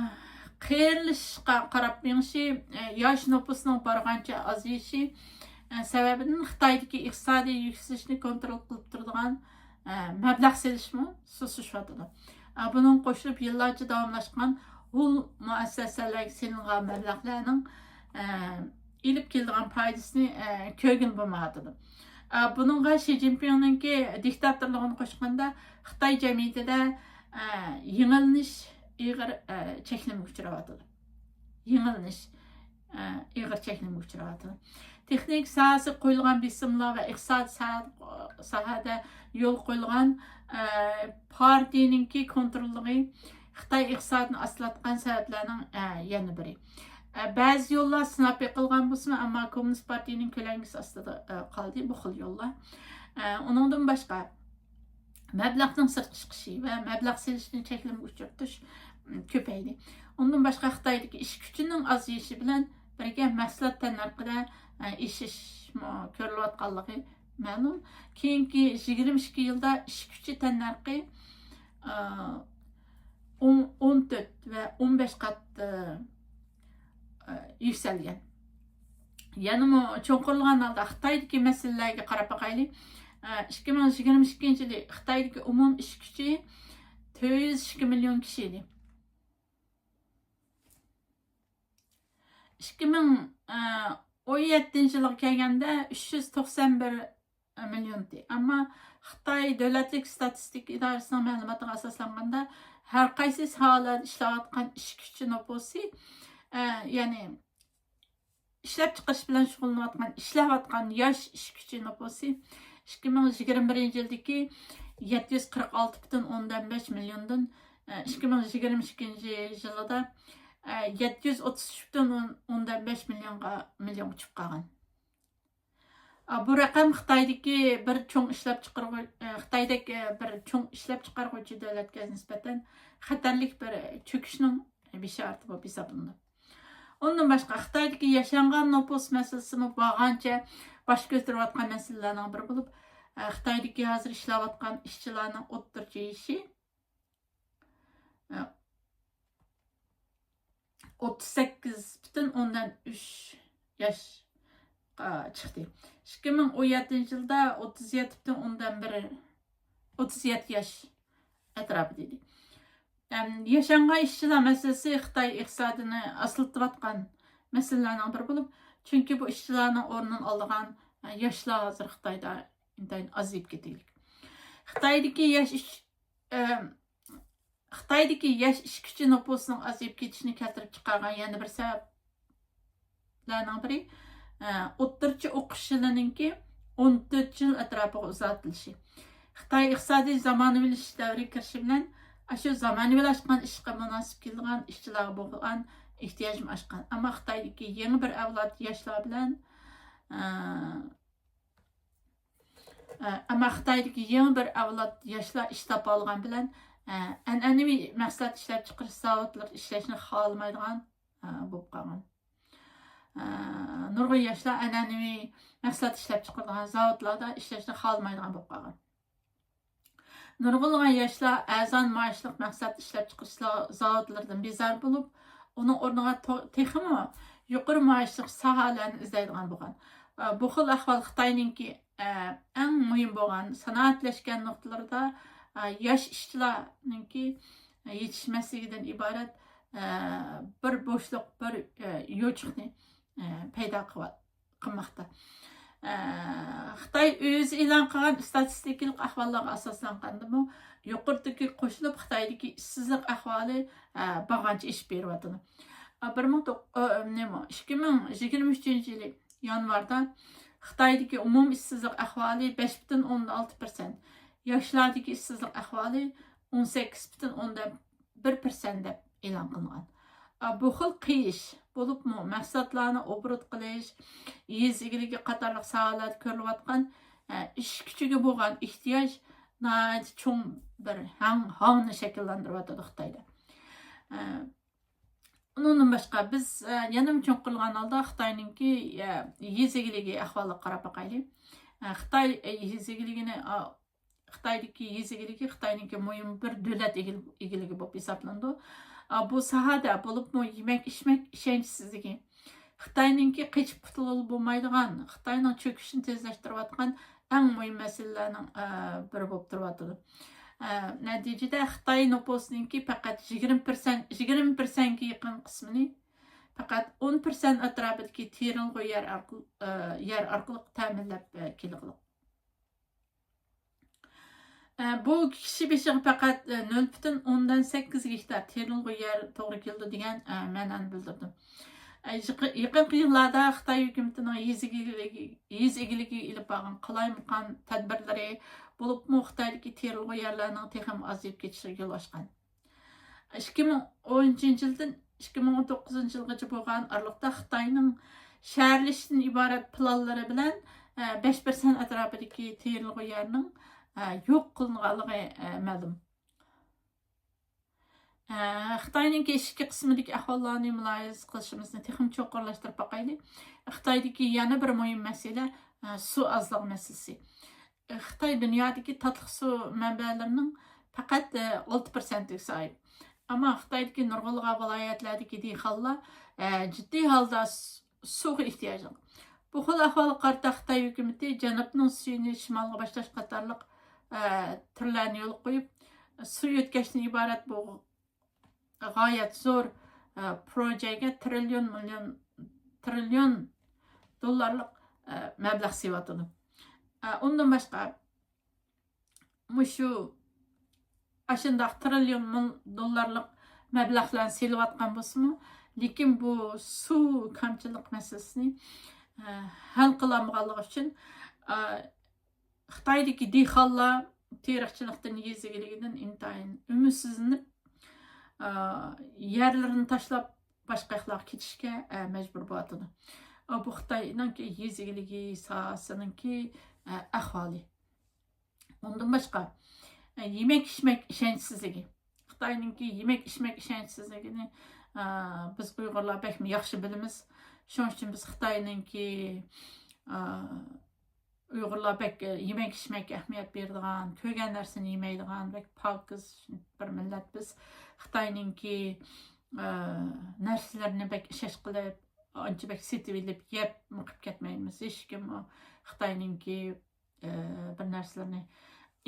قېرىلىشىشقا قاراپ مېڭىشى، ئە، ياش نوپۇسنىڭ بارغانچە ئازىيىشى، ئە، سەۋەبىدىن خىتايدىكى ئىقتىسادىي يۈكسىلىشنى كونترول قىلىپ تۇرىدىغان ئە، مەبلەغ سېلىشمۇ سۇسلىشىۋاتىدۇ. ئە، بۇنىڭغا قوشۇلۇپ يىللارچە داۋاملاشقان ھۇل مۇئەسسەسەلەرگە سېلىنغان مەبلەغلەرنىڭ، ئە، ئېلىپ كېلىدىغان پايدىسىنى، ئە، كۆرگىلى بولمايۋاتىدۇ. ئە، بۇنىڭغا شى جىنپىڭنىڭكى دىكتاتورلۇقىنى قوشقاندا، خىتاي جەمئىيىتىدە، ئە، يېڭىلىنىش ئېغىر، ئە، چەكلىمىگە ئۇچراۋاتىدۇ. يېڭىلىنىش، ئە، ئېغىر چەكلىمىگە ئۇچراۋاتىدۇ. تېخنىكا ساھەسىگە قويۇلغان بېسىملار ۋە ئىقتىساد ساھە-، ساھەدە يولغا قويۇلغان، ئە، پارتىيىنىڭكى كونتروللۇقى خىتاي ئىقتىسادىنى ئاستىلاتقان سەۋەبلەرنىڭ، ئە، يەنە بىرى. ئە، بەزى يوللار سىناپ بېقىلغان بولسىمۇ، ئەمما كوممۇنىست پارتىيىنىڭ كۆلەڭگىسى ئاستىدا، ئە، قالدى بۇ خىل يوللار. ئە، ئۇنىڭدىن باشقا، مەبلەغنىڭ سىرتقا چىقىشى ۋە مەبلەغ سېلىشنى چەكلىمىگە ئۇچرىتىش، م، كۆپەيدى. ئۇندىن باشقا، خىتايدىكى ئىش كۈچىنىڭ ئازىيىشى بىلەن بىرگە مەھسۇلات تەننەرخىدە، ئە، ئېشىشمۇ كۆرۈلۈۋاتقانلىقى مەلۇم. كېيىنكى يىگىرمە ئىككى يىلدا ئىش كۈچى تەننەرخى، ئە، ئون، ئون تۆت ۋە ئون بەش قات، ئە، ئە، يۈكسەلگەن. يەنىمۇ چوڭقۇرلىغان ھالدا خىتايدىكى مەسىلىلەرگە قاراپ باقايلى. ئە، ئىككى مىڭ يىگىرمە ئىككىنچى يىلى خىتايدىكى ئومۇمىي ئىش كۈچى تۆت يۈز ئىككى مىليون كىشى ئىدى. ئىككى مىڭ ئون يەتتىنچى يىلغا كەلگەندە ئۈچ يۈز توقسان بىر مىليون ئىدى. ئەمما خىتاي دۆلەتلىك ئىستاتىستىكا ئىدارىسىنىڭ مەلۇماتىغا ئاساسلانغاندا، ھەر قايسى ساھەلەردە ئىشلەۋاتقان ئىش كۈچى نوپۇسى، ئە، يەنى ئىشلەپچىقىرىش بىلەن شۇغۇللىنىۋاتقان، ئىشلەۋاتقان ياش ئىش كۈچى نوپۇسى ئىككى مىڭ يىگىرمە بىرىنچى يىلدىكى يەتتە يۈز قىرىق ئالتە پۈتۈن ئوندىن بەش مىليوندىن، ئىككى مىڭ يىگىرمە ئىككىنچى يىلىدا، يەتتە يۈز ئوتتۇز ئۈچ پۈتۈن ئوندىن بەش مىليونغا، مىليونغا چۈشۈپ قالغان. بۇ رەقەم خىتايدىكى بىر چوڭ ئىشلەپچىقارغۇ-، خىتايدەك بىر چوڭ ئىشلەپچىقارغۇچى دۆلەتكە نىسبەتەن خەتەرلىك بىر چۆكۈشنىڭ بېشارىتى بولۇپ ھېسابلىنىدۇ. ئۇندىن باشقا، خىتايدىكى ياشانغان نوپۇس مەسىلىسىمۇ بارغانچە باش كۆتۈرۈۋاتقان مەسىلىلەرنىڭ بىرى بولۇپ، ئە، خىتايدىكى ھازىر ئىشلەۋاتقان ئىشچىلارنىڭ ئوتتۇرىچە يېشى، ئە، ئوتتۇز سەككىز پۈتۈن ئوندىن ئۈچ ياشقا چىقتى. ئىككى مىڭ ئون يەتتىنچى يىلدا ئوتتۇز يەتتە پۈتۈن ئوندىن بىر، ئوتتۇز يەتتە ياش ئەتراپىدا ئىدى. ئەم، ياشانغان ئىشچىلار مەسىلىسى خىتاي ئىقتىسادىنى ئاستىلىتىۋاتقان مەسىلىلەرنىڭ بىرى بولۇپ، چۈنكى بۇ ئىشچىلارنىڭ ئورنىنى ئالىدىغان، ئە، ياشلار ھازىر خىتايدا ئىنتايىن ئازىيىپ كېتىۋاتىدۇ. خىتايدىكى ياش ئىش-، ئەم، خىتايدىكى ياش ئىش كۈچى نوپۇسىنىڭ ئازىيىپ كېتىشىنى كەلتۈرۈپ چىقارغان يەنە بىر سەۋەپ لەرنىڭ بىرى، ئە، ئوتتۇرىچە ئوقۇش يىلىنىڭكى ئون تۆت يىل ئەتراپىغا ئۇزارتىلىشى. خىتاي ئىقتىسادىي زامانىۋىلىشىش دەۋرىگە كىرىشى بىلەن، ئاشۇ زامانىۋىلاشقان ئىشقا مۇناسىپ كېلىدىغان ئىشچىلارغا بولغان ئېھتىياجمۇ ئاشقان. ئەمما خىتايدىكى يېڭى بىر ئەۋلاد ياشلار بىلەن، ئە، ئە، ئەمما خىتايدىكى يېڭى بىر ئەۋلاد ياشلار ئىش تاپالىغان بىلەن، ئە، ئەنئەنىۋى مەھسۇلات ئىشلەپچىقىرىش زاۋۇتلىرىدا ئىشلەشنى خالىمايدىغان، ئە، بولۇپ قالغان. ئە، نۇرغۇن ياشلار ئەنئەنىۋى مەھسۇلات ئىشلەپچىقىرىدىغان زاۋۇتلاردا ئىشلەشنى خالىمايدىغان بولۇپ قالغان. نۇرغۇنلىغان ياشلار ئەرزان مائاشلىق مەھسۇلات ئىشلەپچىقىرىش زا-، زاۋۇتلىرىدىن بىزار بولۇپ، ئۇنىڭ ئورنىغا تو-، تېخىمۇ يۇقىرى مائاشلىق ساھەلەرنى ئىزدەيدىغان بولغان. ئە، بۇ خىل ئەھۋال خىتاينىڭكى، ئە، ئەڭ مۇھىم بولغان سانائەتلەشكەن نۇقتىلىرىدا، ئە، ياش ئىشچىلارنىڭكى، ئە، يېتىشمەسلىكىدىن ئىبارەت، ئە، بىر بوشلۇق، بىر، ئە، يوچۇقنى، ئە، پەيدا قىلىۋات-، قىلماقتا. ئە، خىتاي ئۆزى ئېلان قىلغان ئىستاتىستىكىلىق ئەھۋاللارغا ئاساسلانغاندىمۇ، يۇقىرىدىكى قوشۇلۇپ خىتايدىكى ئىشسىزلىق ئەھۋالى، ئە، بارغانچە ئېشىپ بېرىۋاتىدۇ. ئە، بىر مىڭ توق-، ئە، نېمە، ئىككى مىڭ يىگىرمە ئۈچىنچى يىلى يانۋاردا خىتايدىكى ئومۇمىي ئىشسىزلىق ئەھۋالى بەش پۈتۈن ئوندىن ئالتە پىرسەنت، ياشلاردىكى ئىشسىزلىق ئەھۋالى ئون سەككىز پۈتۈن ئوندىن بىر پىرسەنت دەپ ئېلان قىلىنغان. ئا، بۇ خىل قېيىش، بولۇپمۇ مەھسۇلاتلارنى ئوبوروت قىلىش، يېزا ئىگىلىكى قاتارلىق ساھەلەردە كۆرۈلۈۋاتقان، ئە، ئىش كۈچىگە بولغان ئېھتىياج ناھايىتى چوڭ بىر ھاڭ-، ھاڭنى شەكىللەندۈرۈۋاتىدۇ خىتايدا. ئە، ئۇنىڭدىن باشقا، بىز، ئە، يەنىمۇ چوڭقۇرلىغان ھالدا خىتاينىڭكى، ئە، يېزا ئىگىلىكى ئەھۋالىغا قاراپ باقايلى. ئە، خىتاي، ئە، يېزا ئىگىلىكىنى، ئا، خىتايدىكى يېزا ئىگىلىكى خىتاينىڭكى مۇھىم بىر دۆلەت ئىگىل-، ئىگىلىكى بولۇپ ھېسابلىنىدۇ. ئا، بۇ ساھەدە بولۇپمۇ يېمەك-ئىچمەك ئىشەنچسىزلىكى، خىتاينىڭكى قېچىپ قۇتۇلغىلى بولمايدىغان، خىتاينىڭ چۆكۈشىنى تېزلەشتۈرۈۋاتقان ئەڭ مۇھىم مەسىلىلەرنىڭ، ئە، بىرى بولۇپ تۇرۇۋاتىدۇ. ئە، نەتىجىدە خىتاي نوپۇسىنىڭكى پەقەت يىگىرمە پىرسەنت، يىگىرمە پىرسەنتكە يېقىن قىسمىنى پەقەت ئون پىرسەنت ئەتراپىدىكى تېرىلغۇ يەر ئارقىل-، ئە، يەر ئارقىلىق تەمىنلەپ، ئە، كېلىدۇ. ئە، بۇ كىشى بېشىغا پەقەت، ئە، نۆل پۈتۈن ئوندىن سەككىز گېكتار تېرىلغۇ يەر توغرا كېلىدۇ دېگەن، ئە، مەنانى بىلدۈردى. ئە، يېقى-، يېقىنقى يىللاردا خىتاي ھۆكۈمىتىنىڭ يېزا ئىگىلىكى، يېزا ئىگىلىكىگە ئېلىپ بارغان قالايمىقان تەدبىرلىرى، بولۇپمۇ خىتايدىكى تېرىلغۇ يەرلەرنىڭ تېخىمۇ ئازىيىپ كېتىشىگە يول ئاچقان. ئىككى مىڭ ئون ئۈچىنچى يىلدىن ئىككى مىڭ ئون توققۇزىنچى يىلغىچە بولغان ئارىلىقتا خىتاينىڭ شەھەرلىشىشتىن ئىبارەت پىلانلىرى بىلەن، ئە، بەش پىرسەنت ئەتراپىدىكى تېرىلغۇ يەرنىڭ، ئە، يوق قىلىنغانلىقى، ئە، مەلۇم. ئە، خىتاينىڭكى ئىچكى قىسمىدىكى ئەھۋاللارنى مۇلاھىزە قىلىشىمىزنى تېخىمۇ چوڭقۇرلاشتۇرۇپ باقايلى. خىتايدىكى يەنە بىر مۇھىم مەسىلە، ئە، سۇ ئازلىقى مەسىلىسى. خىتاي دۇنيادىكى تاتلىق سۇ مەنبەلىرىنىڭ پەقەت، ئە، ئالتە پىرسەنتىگە ساھىب. ئەمما خىتايدىكى نۇرغۇنلىغان ۋىلايەتلەردىكى دېھقانلار، ئە، جىددىي ھالدا س-، سۇغا ئېھتىياجلىق. بۇ خىل ئەھۋالغا قارىتا خىتاي ھۆكۈمىتى جەنۇبنىڭ سۈيىنى شىمالغا باشلاش قاتارلىق، ئە، تۈرلەرنى يولغا قويۇپ، سۇ يۆتكەشتىن ئىبارەت بۇ غايەت زور، ئە، پروژەگە تىرىليون مىليون، تىرىليون دوللارلىق، ئە، مەبلەغ سېلىۋاتىدۇ. ئە، ئۇندىن باشقا، مۇشۇ ئاشۇنداق تىرىليون مىل-، دوللارلىق مەبلەغلەرنى سېلىۋاتقان بولسىمۇ، لېكىن بۇ سۇ كەمچىللىك مەسىلىسىنى، ئە، ھەل قىلالمىغانلىقى ئۈچۈن، ئە، خىتايدىكى دېھقانلار تېرىقچىلىقتىن، يېزا ئىگىلىكىدىن ئىنتايىن ئۈمىدسىزلىنىپ، ئا، يەرلىرىنى تاشلاپ، باشقا ياقلارغا كېتىشكە، ئە، مەجبۇر بولۇۋاتىدۇ. ئا، بۇ خىتاينىڭكى يېزا ئىگىلىكى ساھەسىنىڭكى، ئە، ئەھۋالى. ئۇندىن باشقا، ئە، يېمەك-ئىچمەك ئىشەنچسىزلىكى. خىتاينىڭكى يېمەك-ئىچمەك ئىشەنچسىزلىكىنى، ئا، بىز ئۇيغۇرلار بەكمۇ ياخشى بىلىمىز. شۇنىڭ ئۈچۈن بىز خىتاينىڭكى، ئا، ئۇيغۇرلار بەك، ئە، يېمەك-ئىچمەككە ئەھمىيەت بېرىدىغان، كۆرگەن نەرسىنى يېمەيدىغان، بەك پاكىز بىر مىللەت بىز. خىتاينىڭكى، ئە، نەرسىلىرىنى بەك ئىشەش قىلىپ، ئانچە بەك سېتىۋېلىپ يەپ مېقىپ كەتمەيمىز. ھېچكىم خىتاينىڭكى، ئە، بىر نەرسىلىرىنى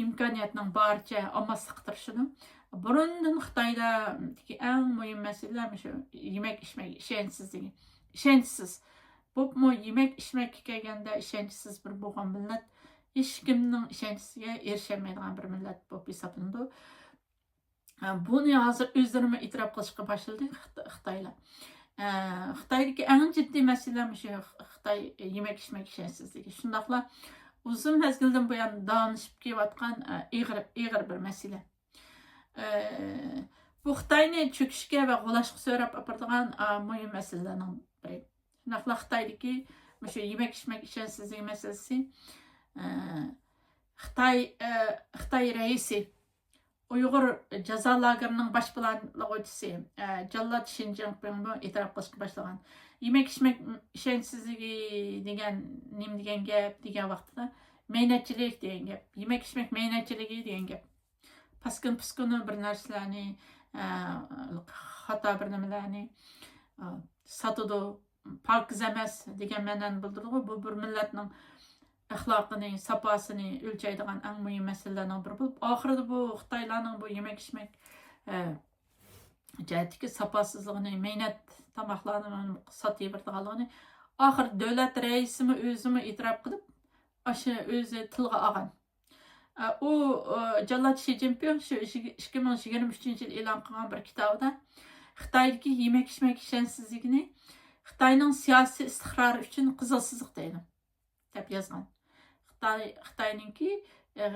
ئىمكانىيەتنىڭ بارىچە ئالماسلىققا تىرىشىدۇ. بۇرۇندىن خىتايدىكى ئەڭ مۇھىم مەسىلە مۇشۇ يېمەك-ئىچمەك ئىشەنچسىزلىكى. ئىشەنچسىز. بولۇپمۇ يېمەك-ئىچمەككە كەلگەندە ئىشەنچسىز بىر بولغان مىللەت، ھېچكىمنىڭ ئىشەنچىسىگە ئېرىشەلمەيدىغان بىر مىللەت بولۇپ ھېسابلىنىدۇ. بۇنى ھازىر ئۆزلىرىمۇ ئېتىراپ قىلىشقا باشلىدى خىت-، خىتايلار. خىتايدىكى ئەڭ جىددىي مەسىلە مۇشۇ خىتاي يېمەك-ئىچمەك ئىشەنچسىزلىكى. شۇنداقلا ئۇزۇن مەزگىلدىن بۇيان داۋاملىشىپ كېلىۋاتقان، ئېغىر، ئېغىر بىر مەسىلە. ئە، بۇ خىتاينى چۆكۈشكە ۋە غۇلاشقا سۆرەپ ئاپىرىدىغان، ئە، مۇھىم مەسىلىلەرنىڭ بىرى. شۇنداقلا خىتايدىكى مۇشۇ يېمەك-ئىچمەك ئىشەنچسىزلىكى مەسىلىسى. ئە، خىتاي، ئە، خىتاي رەئىسى، ئۇيغۇر جازا لاگېرىنىڭ باش پىلانلىغۇچىسى، ئە، جاللات شى جىنپىڭمۇ ئېتىراپ قىلىشقا باشلىغان. يېمەك-ئىچمەك ئىشەنچسىزلىكى دېگەن نېمە دېگەن گەپ دېگەن ۋاقتىدا، مەينەتچىلىك دېگەن گەپ، يېمەك-ئىچمەك مەينەتچىلىكى دېگەن گەپ. پاسكىنا-پۇسكىنا بىر نەرسىلەرنى، ئە، خاتا بىر نېمىلەرنى، ئە، ساتىدۇ، پاكىز ئەمەس دېگەن مەنىنى بىلدۈرىدىغۇ. بۇ بىر مىللەتنىڭ ئەخلاقىنى، ساپاسىنى ئۆلچەيدىغان ئەڭ مۇھىم مەسىلىلەرنىڭ بىرى بولۇپ، ئاخىرىدا بۇ خىتايلارنىڭ بۇ يېمەك ئىچمەك، ئە، جەھەتتىكى ساپاسىزلىقىنى، مەينەت تاماقلارنى ساتىۋېرىدىغانلىقىنى ئاخىر دۆلەت رەئىسىمۇ ئۆزىمۇ ئېتىراپ قىلىپ، ئاشۇ ئۆزى تىلغا ئالغان. ئە، ئۇ، ئە، جاللات شى جىنپىڭ شۇ ئىككى مىڭ يىگىرمە ئۈچىنچى يىل ئېلان قىلغان بىر كىتابىدا خىتايدىكى يېمەك ئىچمەك ئىشەنچسىزلىكىنى خىتاينىڭ سىياسىي ئىستىقرارى ئۈچۈن قىزىل سىزىق دەيدۇ، دەپ يازغان. خىتاي، خىتاينىڭكى، ئە،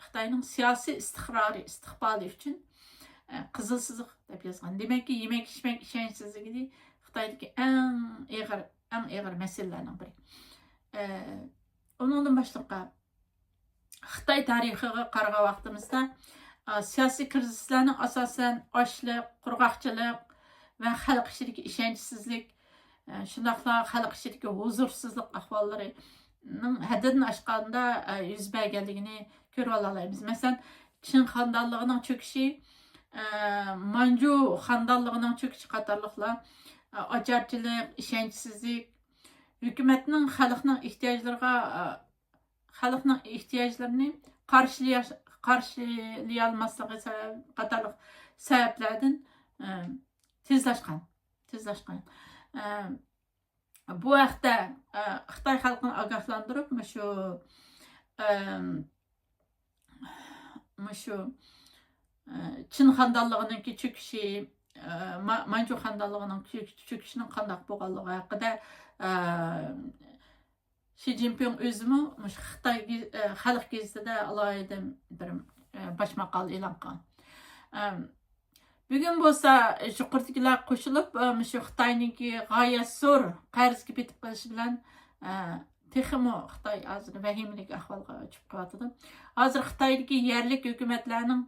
خىتاينىڭ سىياسىي ئىستىقرارى، ئىستىقبالى ئۈچۈن، ئە، قىزىل سىزىق دەپ يازغان. دېمەككى، يېمەك ئىچمەك ئىشەنچسىزلىكى خىتايدىكى ئەڭ ئېغىر، ئەڭ ئېغىر مەسىلىلەرنىڭ بىرى. ئە، ئۇنىڭدىن باشلىققا، خىتاي تارىخىغا قارىغان ۋاقتىمىزدا، ئا، سىياسىي كىرىزىسلەرنىڭ ئاساسەن ئاچلىق، قۇرغاقچىلىق ۋە خەلق ئىچىدىكى ئىشەنچسىزلىك، ئە، شۇنداقلا خەلق ئىچىدىكى ھۇزۇرسىزلىق ئەھۋاللىرىنىڭ ھەددىدىن ئاشقاندا، ئە، يۈز بەرگەنلىكىنى كۆرۈۋالالايمىز. مەسىلەن، چىن خاندانلىقىنىڭ چۆكۈشى، ئە، مانجۇ خاندانلىقىنىڭ چۆكۈشى قاتارلىقلار، ئە، ئاچارچىلىق، ئىشەنچسىزلىك، ھۆكۈمەتنىڭ خەلقنىڭ ئېھتىياجلىرىغا، ئە، خەلقنىڭ ئېھتىياجلىرىنى قارشىلىياش-، قارشىلىيالماسلىقى سەۋەب-، قاتارلىق سەۋەبلەردىن، ئە، تېزلاشقان، تېزلاشقان. ئە، بۇ ھەقتە، ئە، خىتاي خەلقىنى ئاگاھلاندۇرۇپ، مۇشۇ، ئەم، مۇشۇ، ئە، چىن خاندانلىقىنىڭكى چۆكۈشى، ئە، ما-، مانجۇ خاندانلىقىنىڭ چۆك-، چۆكۈشىنىڭ قانداق بولغانلىقى ھەققىدە، ئە، شى جىنپىڭ ئۆزىمۇ مۇشۇ خىتاي گېز-، ئە، خەلق گېزىتىدە ئالاھىدە بىر، ئە، باش ماقالە ئېلان قىلغان. ئەم، بۈگۈن بولسا يۇقىرىدىكىلەر قوشۇلۇپ، ئە، مۇشۇ خىتاينىڭكى غايەت زور قەرزگە پېتىپ قېلىشى بىلەن، ئە، تېخىمۇ خىتاي ھازىر ۋەھىمىلىك ئەھۋالغا چۈشۈپ قېلىۋاتىدۇ. ھازىر خىتايدىكى يەرلىك ھۆكۈمەتلەرنىڭ،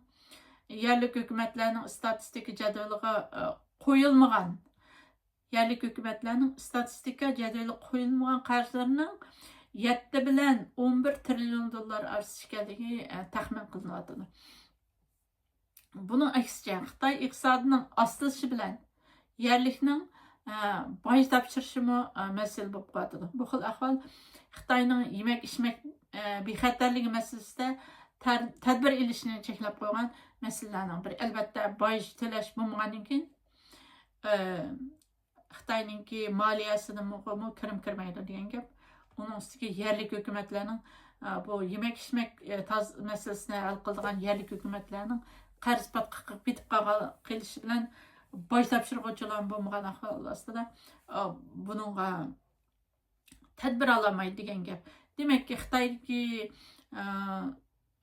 يەرلىك ھۆكۈمەتلەرنىڭ ئىستاتىستىكا جەدۋىلىغا، ئە، قويۇلمىغان، يەرلىك ھۆكۈمەتلەرنىڭ ئىستاتىستىكا جەدۋىلىگە قويۇلمىغان قەرزلىرىنىڭ يەتتە بىلەن ئون بىر تىرىليون دوللار ئارىسىدا ئىكەنلىكى، ئە، تەخمىن قىلىنىۋاتىدۇ. بۇنىڭ ئەكسىچە، خىتاي ئىقتىسادىنىڭ ئاستىلىشى بىلەن يەرلىكنىڭ، ئە، باج تاپشۇرۇشىمۇ، ئە، مەسىلە بولۇپ قېلىۋاتىدۇ. بۇ خىل ئەھۋال خىتاينىڭ يېمەك-ئىچمەك، ئە، بىخەتەرلىكى مەسىلىسىدە تەر-، تەدبىر ئېلىشنى چەكلەپ قويغان مەسىلىلەرنىڭ بىرى. ئەلۋەتتە، باج تۆلەش بولمىغاندىن كېيىن، ئە، خىتاينىڭكى مالىيەسىدىنمۇ كىرىم كىرمەيدۇ دېگەن گەپ. ئۇنىڭ ئۈستىگە يەرلىك ھۆكۈمەتلەرنىڭ، ئە، بۇ يېمەك-ئىچمەك، ئە، تاز-، مەسىلىسىنى ھەل قىلىدىغان يەرلىك ھۆكۈمەتلەرنىڭ قەرز پاتقىقىغا پېتىپ قالغان، قېلىشى بىلەن باج تاپشۇرغۇچىلار بولمىغان ئەھۋال ئاستىدا، ئە، بۇنىڭغا تەدبىر ئالالمايدۇ دېگەن گەپ. دېمەككى، خىتايدىكى، ئە،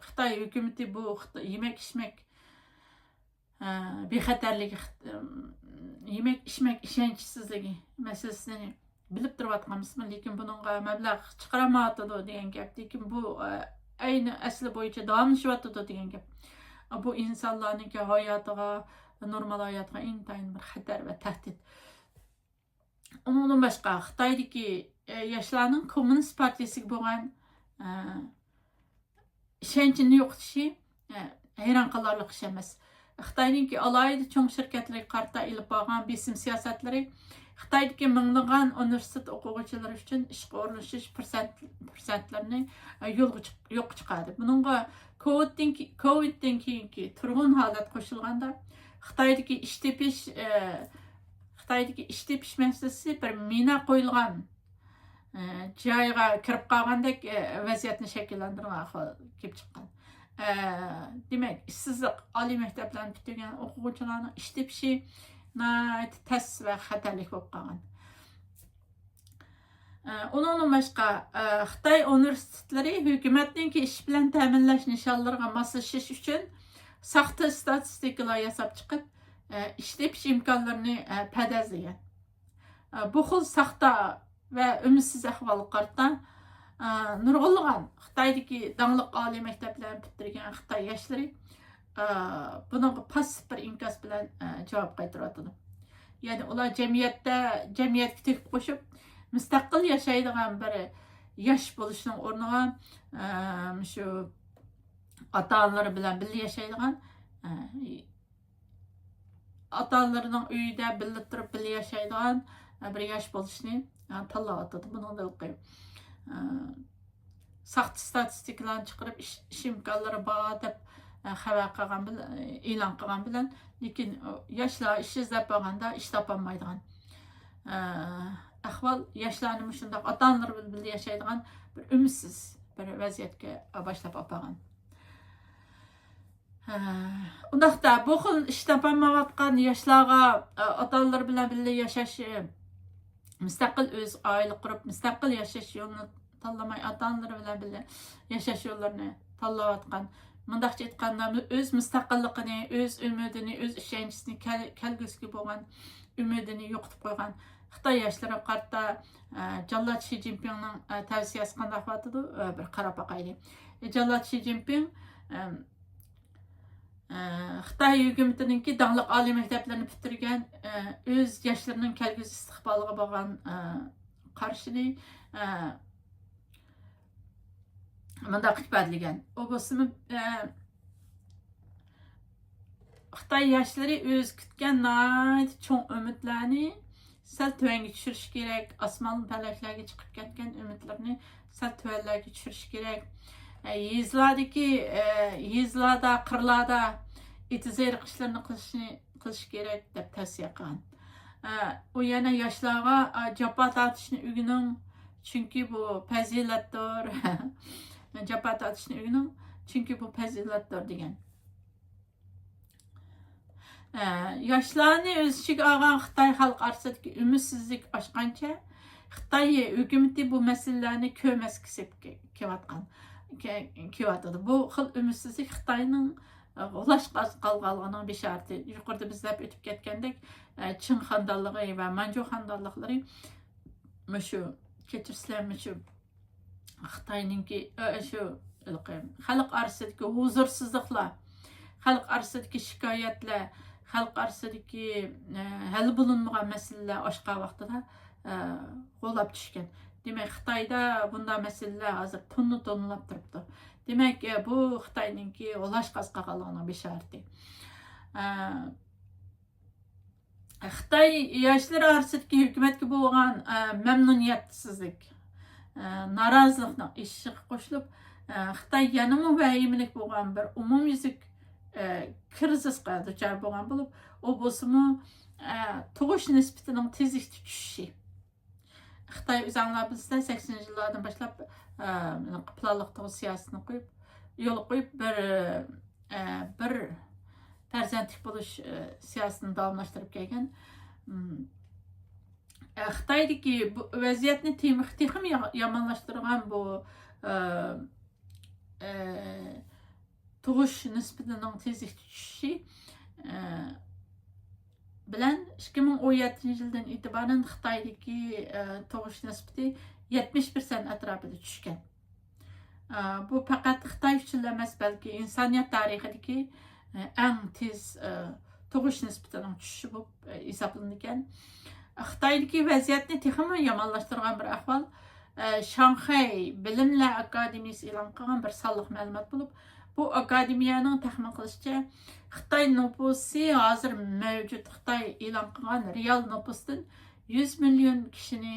خىتاي ھۆكۈمىتى بۇ خىتا-، يېمەك-ئىچمەك، ئە، بىخەتەرلىكى، خىت-، ئىم، يېمەك-ئىچمەك ئىشەنچسىزلىكى مەسىلىسىنى بىلىپ تۇرۇۋاتقان بىزمۇ، لېكىن بۇنىڭغا مەبلەغ چىقىرالمايۋاتىدۇ دېگەن گەپ. لېكىن بۇ، ئە، ئەينى ئەسلى بويىچە داۋاملىشىۋاتىدۇ دېگەن گەپ. بۇ ئىنسانلارنىڭكى ھاياتىغا، نورمال ھاياتىغا ئىنتايىن بىر خەتەر ۋە تەھدىت. ئۇنىڭدىن باشقا، خىتايدىكى، ئە، ياشلارنىڭ كوممۇنىست پارتىيىسىگە بولغان، ئە، ئىشەنچىنى يوقىتىشى، ئە، ھەيران قالارلىق ئىش ئەمەس. خىتاينىڭكى ئالاھىدە چوڭ شىركەتلىرىگە قارىتا ئېلىپ بارغان بېسىم سىياسەتلىرى خىتايدىكى مىڭلىغان ئۇنىۋېرسىتېت ئوقۇغۇچىلىرى ئۈچۈن ئىشقا ئورۇنلىشىش پۇرسەت-، پۇرسەتلىرىنى، ئە، يولغا چىق-، يوققا چىقاردى. بۇنىڭغا كوۋىدتىن كې-، كوۋىدتىن كېيىنكى تۇرغۇن ھالەت قوشۇلغاندا، خىتايدىكى ئىش تېپىش، ئە، خىتايدىكى ئىش تېپىش مەسىلىسى بىر مىنا قويۇلغان، ئە، جايغا كىرىپ قالغاندەك، ئە، ۋەزىيەتنى شەكىللەندۈرگەن ئەھۋال كېلىپ چىققان. ئە، دېمەك، ئىشسىزلىق، ئالىي مەكتەپلەرنى پۈتتۈرگەن ئوقۇغۇچىلارنىڭ ئىش تېپىشى ناھايىتى تەس ۋە خەتەرلىك بولۇپ قالغان. ئە، ئۇنىڭدىن باشقا، ئە، خىتاي ئۇنىۋېرسىتېتلىرى ھۆكۈمەتنىڭكى ئىش بىلەن تەمىنلەش نىشانلىرىغا ماسلىشىش ئۈچۈن ساختا ئىستاتىستىكىلار ياساپ چىقىپ، ئە، ئىش تېپىش ئىمكانلىرىنى، ئە، پەدەزلىگەن. ئە، بۇ خىل ساختا ۋە ئۈمىدسىز ئەھۋالغا قارىتا، ئە، نۇرغۇنلىغان خىتايدىكى داڭلىق ئالىي مەكتەپلەرنى پۈتتۈرگەن خىتاي ياشلىرى، ئە، بۇنىڭغا پاسسىپ بىر ئىنكاس بىلەن، ئە، جاۋاب قايتۇرۇۋاتىدۇ. يەنى ئۇلار جەمئىيەتتە، جەمئىيەتكە تۆھپە قوشۇپ، مۇستەقىل ياشايدىغان بىر ياش بولۇشنىڭ ئورنىغا، ئە، مۇشۇ ئاتا-ئانىلىرى بىلەن بىللە ياشايدىغان، ئە، ئاتا-ئانىلىرىنىڭ ئۆيىدە بىللە تۇرۇپ، بىللە ياشايدىغان، بىر ياش بولۇشنى تاللاۋاتىدۇ. بۇنىڭدا ساختا ستاتىستىكىلارنى چىقىرىپ، ئىش، ئىش ئىمكانلىرى بار دەپ خەۋەر قىلغان بىلەن، ئېلان قىلغان بىلەن، لېكىن ياشلار ئىش ئىزدەپ بارغاندا ئىش تاپالمايدىغان ئەھۋال، ياشلارنى مۇشۇنداق ئاتا-ئانىلىرى بىلەن بىللە ياشايدىغان بىر ئۈمىدسىز بىر ۋەزىيەتكە باشلاپ ئاپارغان. ئۇنداقتا بۇ خىل ئىش تاپالمايۋاتقان ياشلارغا ئاتا-ئانىلىرى بىلەن بىللە ياشاش، مۇستەقىل ئۆز ئائىلە قۇرۇپ، مۇستەقىل ياشاش يولىنى تاللىماي، ئاتا-ئانىلىرى بىلەن بىللە ياشاش يوللىرىنى تاللاۋاتقان، مۇنداقچە ئېيتقاندا، ئۆز مۇستەقىللىقىنى، ئۆز ئۈمىدىنى، ئۆز ئىشەنچىسىنى، كەل-، كەلگۈسىگە بولغان ئۈمىدىنى يوقىتىپ قويغان خىتاي ياشلىرىغا قارىتا، ئە، جاللات شى جىنپىڭنىڭ، ئە، تەۋسىيەسى قانداق بولۇۋاتىدۇ؟ ئە، بىر قاراپ باقايلى. ئە، جاللات شى جىنپىڭ، ئەم، ئە، خىتاي ھۆكۈمىتىنىڭكى داڭلىق ئالىي مەكتەپلىرىنى پۈتتۈرگەن، ئە، ئۆز ياشلىرىنىڭ كەلگۈسى ئىستىقبالىغا بولغان، ئە، قارىشىنى، ئە، مۇنداق ئىپادىلىگەن. ئۇ بولسىمۇ، ئە، خىتاي ياشلىرى ئۆزى كۈتكەن ناھايىتى چوڭ ئۈمىدلەرنى سەل تۆۋەنگە چۈشۈرۈش كېرەك، ئاسمان پەلەكلەرگە چىقىپ كەتكەن ئۈمىدلىرىنى سەل تۆۋەنلەرگە چۈشۈرۈش كېرەك. ئە، يېزىلاردىكى، ئە، يېزىلاردا، قىرلاردا ئېتىز ئېرىق ئىشلىرىنى قىلىشنى، قىلىش كېرەك دەپ تەۋسىيە قىلغان. ئە، ئۇ يەنە ياشلارغا، ئە، جاپا تارتىشنى ئۆگىنىڭ، چۈنكى بۇ پەزىلەتتۇر. جاپا تارتىشنى ئۆگىنىڭ، چۈنكى بۇ پەزىلەتتۇر، دېگەن. ئە، ياشلارنى ئۆز ئىچىگە ئالغان خىتاي خەلق ئارىسىدىكى ئۈمىدسىزلىك ئاشقانچە، خىتاي ھۆكۈمىتى بۇ مەسىلىلەرنى كۆرمەسكە سېلىپ كە-، كېلىۋاتقان، كە-، كېلىۋاتىدۇ. بۇ خىل ئۈمىدسىزلىك خىتاينىڭ، ئە، غۇلاش قاز-، قالغانلىقىنىڭ بېشارىتى. يۇقىرىدا بىز دەپ ئۆتۈپ كەتكەندەك، ئە، چىڭ خاندانلىقى ۋە مانجۇ خاندانلىقلىرى مۇشۇ، كەچۈرسىلەر، مۇشۇ خىتاينىڭكى، ئە، شۇ ھېلىقى خەلق ئارىسىدىكى ھۇزۇرسىزلىقلار، خەلق ئارىسىدىكى شىكايەتلەر، خەلق ئارىسىدىكى، ئە، ھەل بولۇنمىغان مەسىلىلەر ئاشقان ۋاقتىدا، ئە، غۇلاپ چۈشكەن. دېمەك، خىتايدا بۇنداق مەسىلىلەر ھازىر توننا توننىلاپ تۇرۇپتۇ. دېمەك، ئە، بۇ خىتاينىڭكى غۇلاش قاز قالغانلىقىنىڭ بېشارىتى. ئە، خىتاي ياشلىرى ئارىسىدىكى ھۆكۈمەتكە بولغان، ئە، مەمنۇنىيەتسىزلىك، ئە، نارازىلىقنىڭ ئېشىشىغا قوشۇلۇپ، ئە، خىتاي يەنىمۇ ۋەھىمىلىك بولغان بىر ئومۇميۈزلۈك، ئە، كىرىزىسقا دۇچار بولغان بولۇپ، ئۇ بولسىمۇ، ئە، تۇغۇش نىسبىتىنىڭ تېزلىكتە چۈشۈشى. خىتاي، ئۆزۈڭلار بىلىسىلەر، سەكسىنىنچى يىللاردىن باشلاپ، ئە، پىلانلىق تۇغۇت سىياسىتىنى قويۇپ، يولغا قويۇپ، بىر، ئە، بىر پەرزەنتلىك بولۇش، ئە، سىياسىتىنى داۋاملاشتۇرۇپ كەلگەن. م، ئە، خىتايدىكى بۇ ۋەزىيەتنى تېخىمۇ، تېخىمۇ يا-، يامانلاشتۇرغان بۇ، ئە، ئە، تۇغۇش نىسبىتىنىڭ تېزلىكتە چۈشۈشى، ئە، بىلەن ئىككى مىڭ ئون يەتتىنچى يىلدىن ئېتىبارەن خىتايدىكى، ئە، تۇغۇش نىسبىتى يەتمىش پىرسەنت ئەتراپىدا چۈشكەن. ئە، بۇ پەقەت خىتاي ئۈچۈنلا ئەمەس، بەلكى ئىنسانىيەت تارىخىدىكى، ئە، ئەڭ تېز، ئە، تۇغۇش نىسبىتىنىڭ چۈشۈشى بولۇپ، ئە، ھېسابلىنىدىكەن. خىتايدىكى ۋەزىيەتنى تېخىمۇ يامانلاشتۇرغان بىر ئەھۋال، ئە، شاڭخەي بىلىملەر ئاكادېمىيىسى ئېلان قىلغان بىر سانلىق مەلۇمات بولۇپ، بۇ ئاكادېمىيەنىڭ تەخمىن قىلىشىچە، خىتاي نوپۇسى ھازىر مەۋجۇت خىتاي ئېلان قىلغان رېئال نوپۇستىن يۈز مىليون كىشىنى،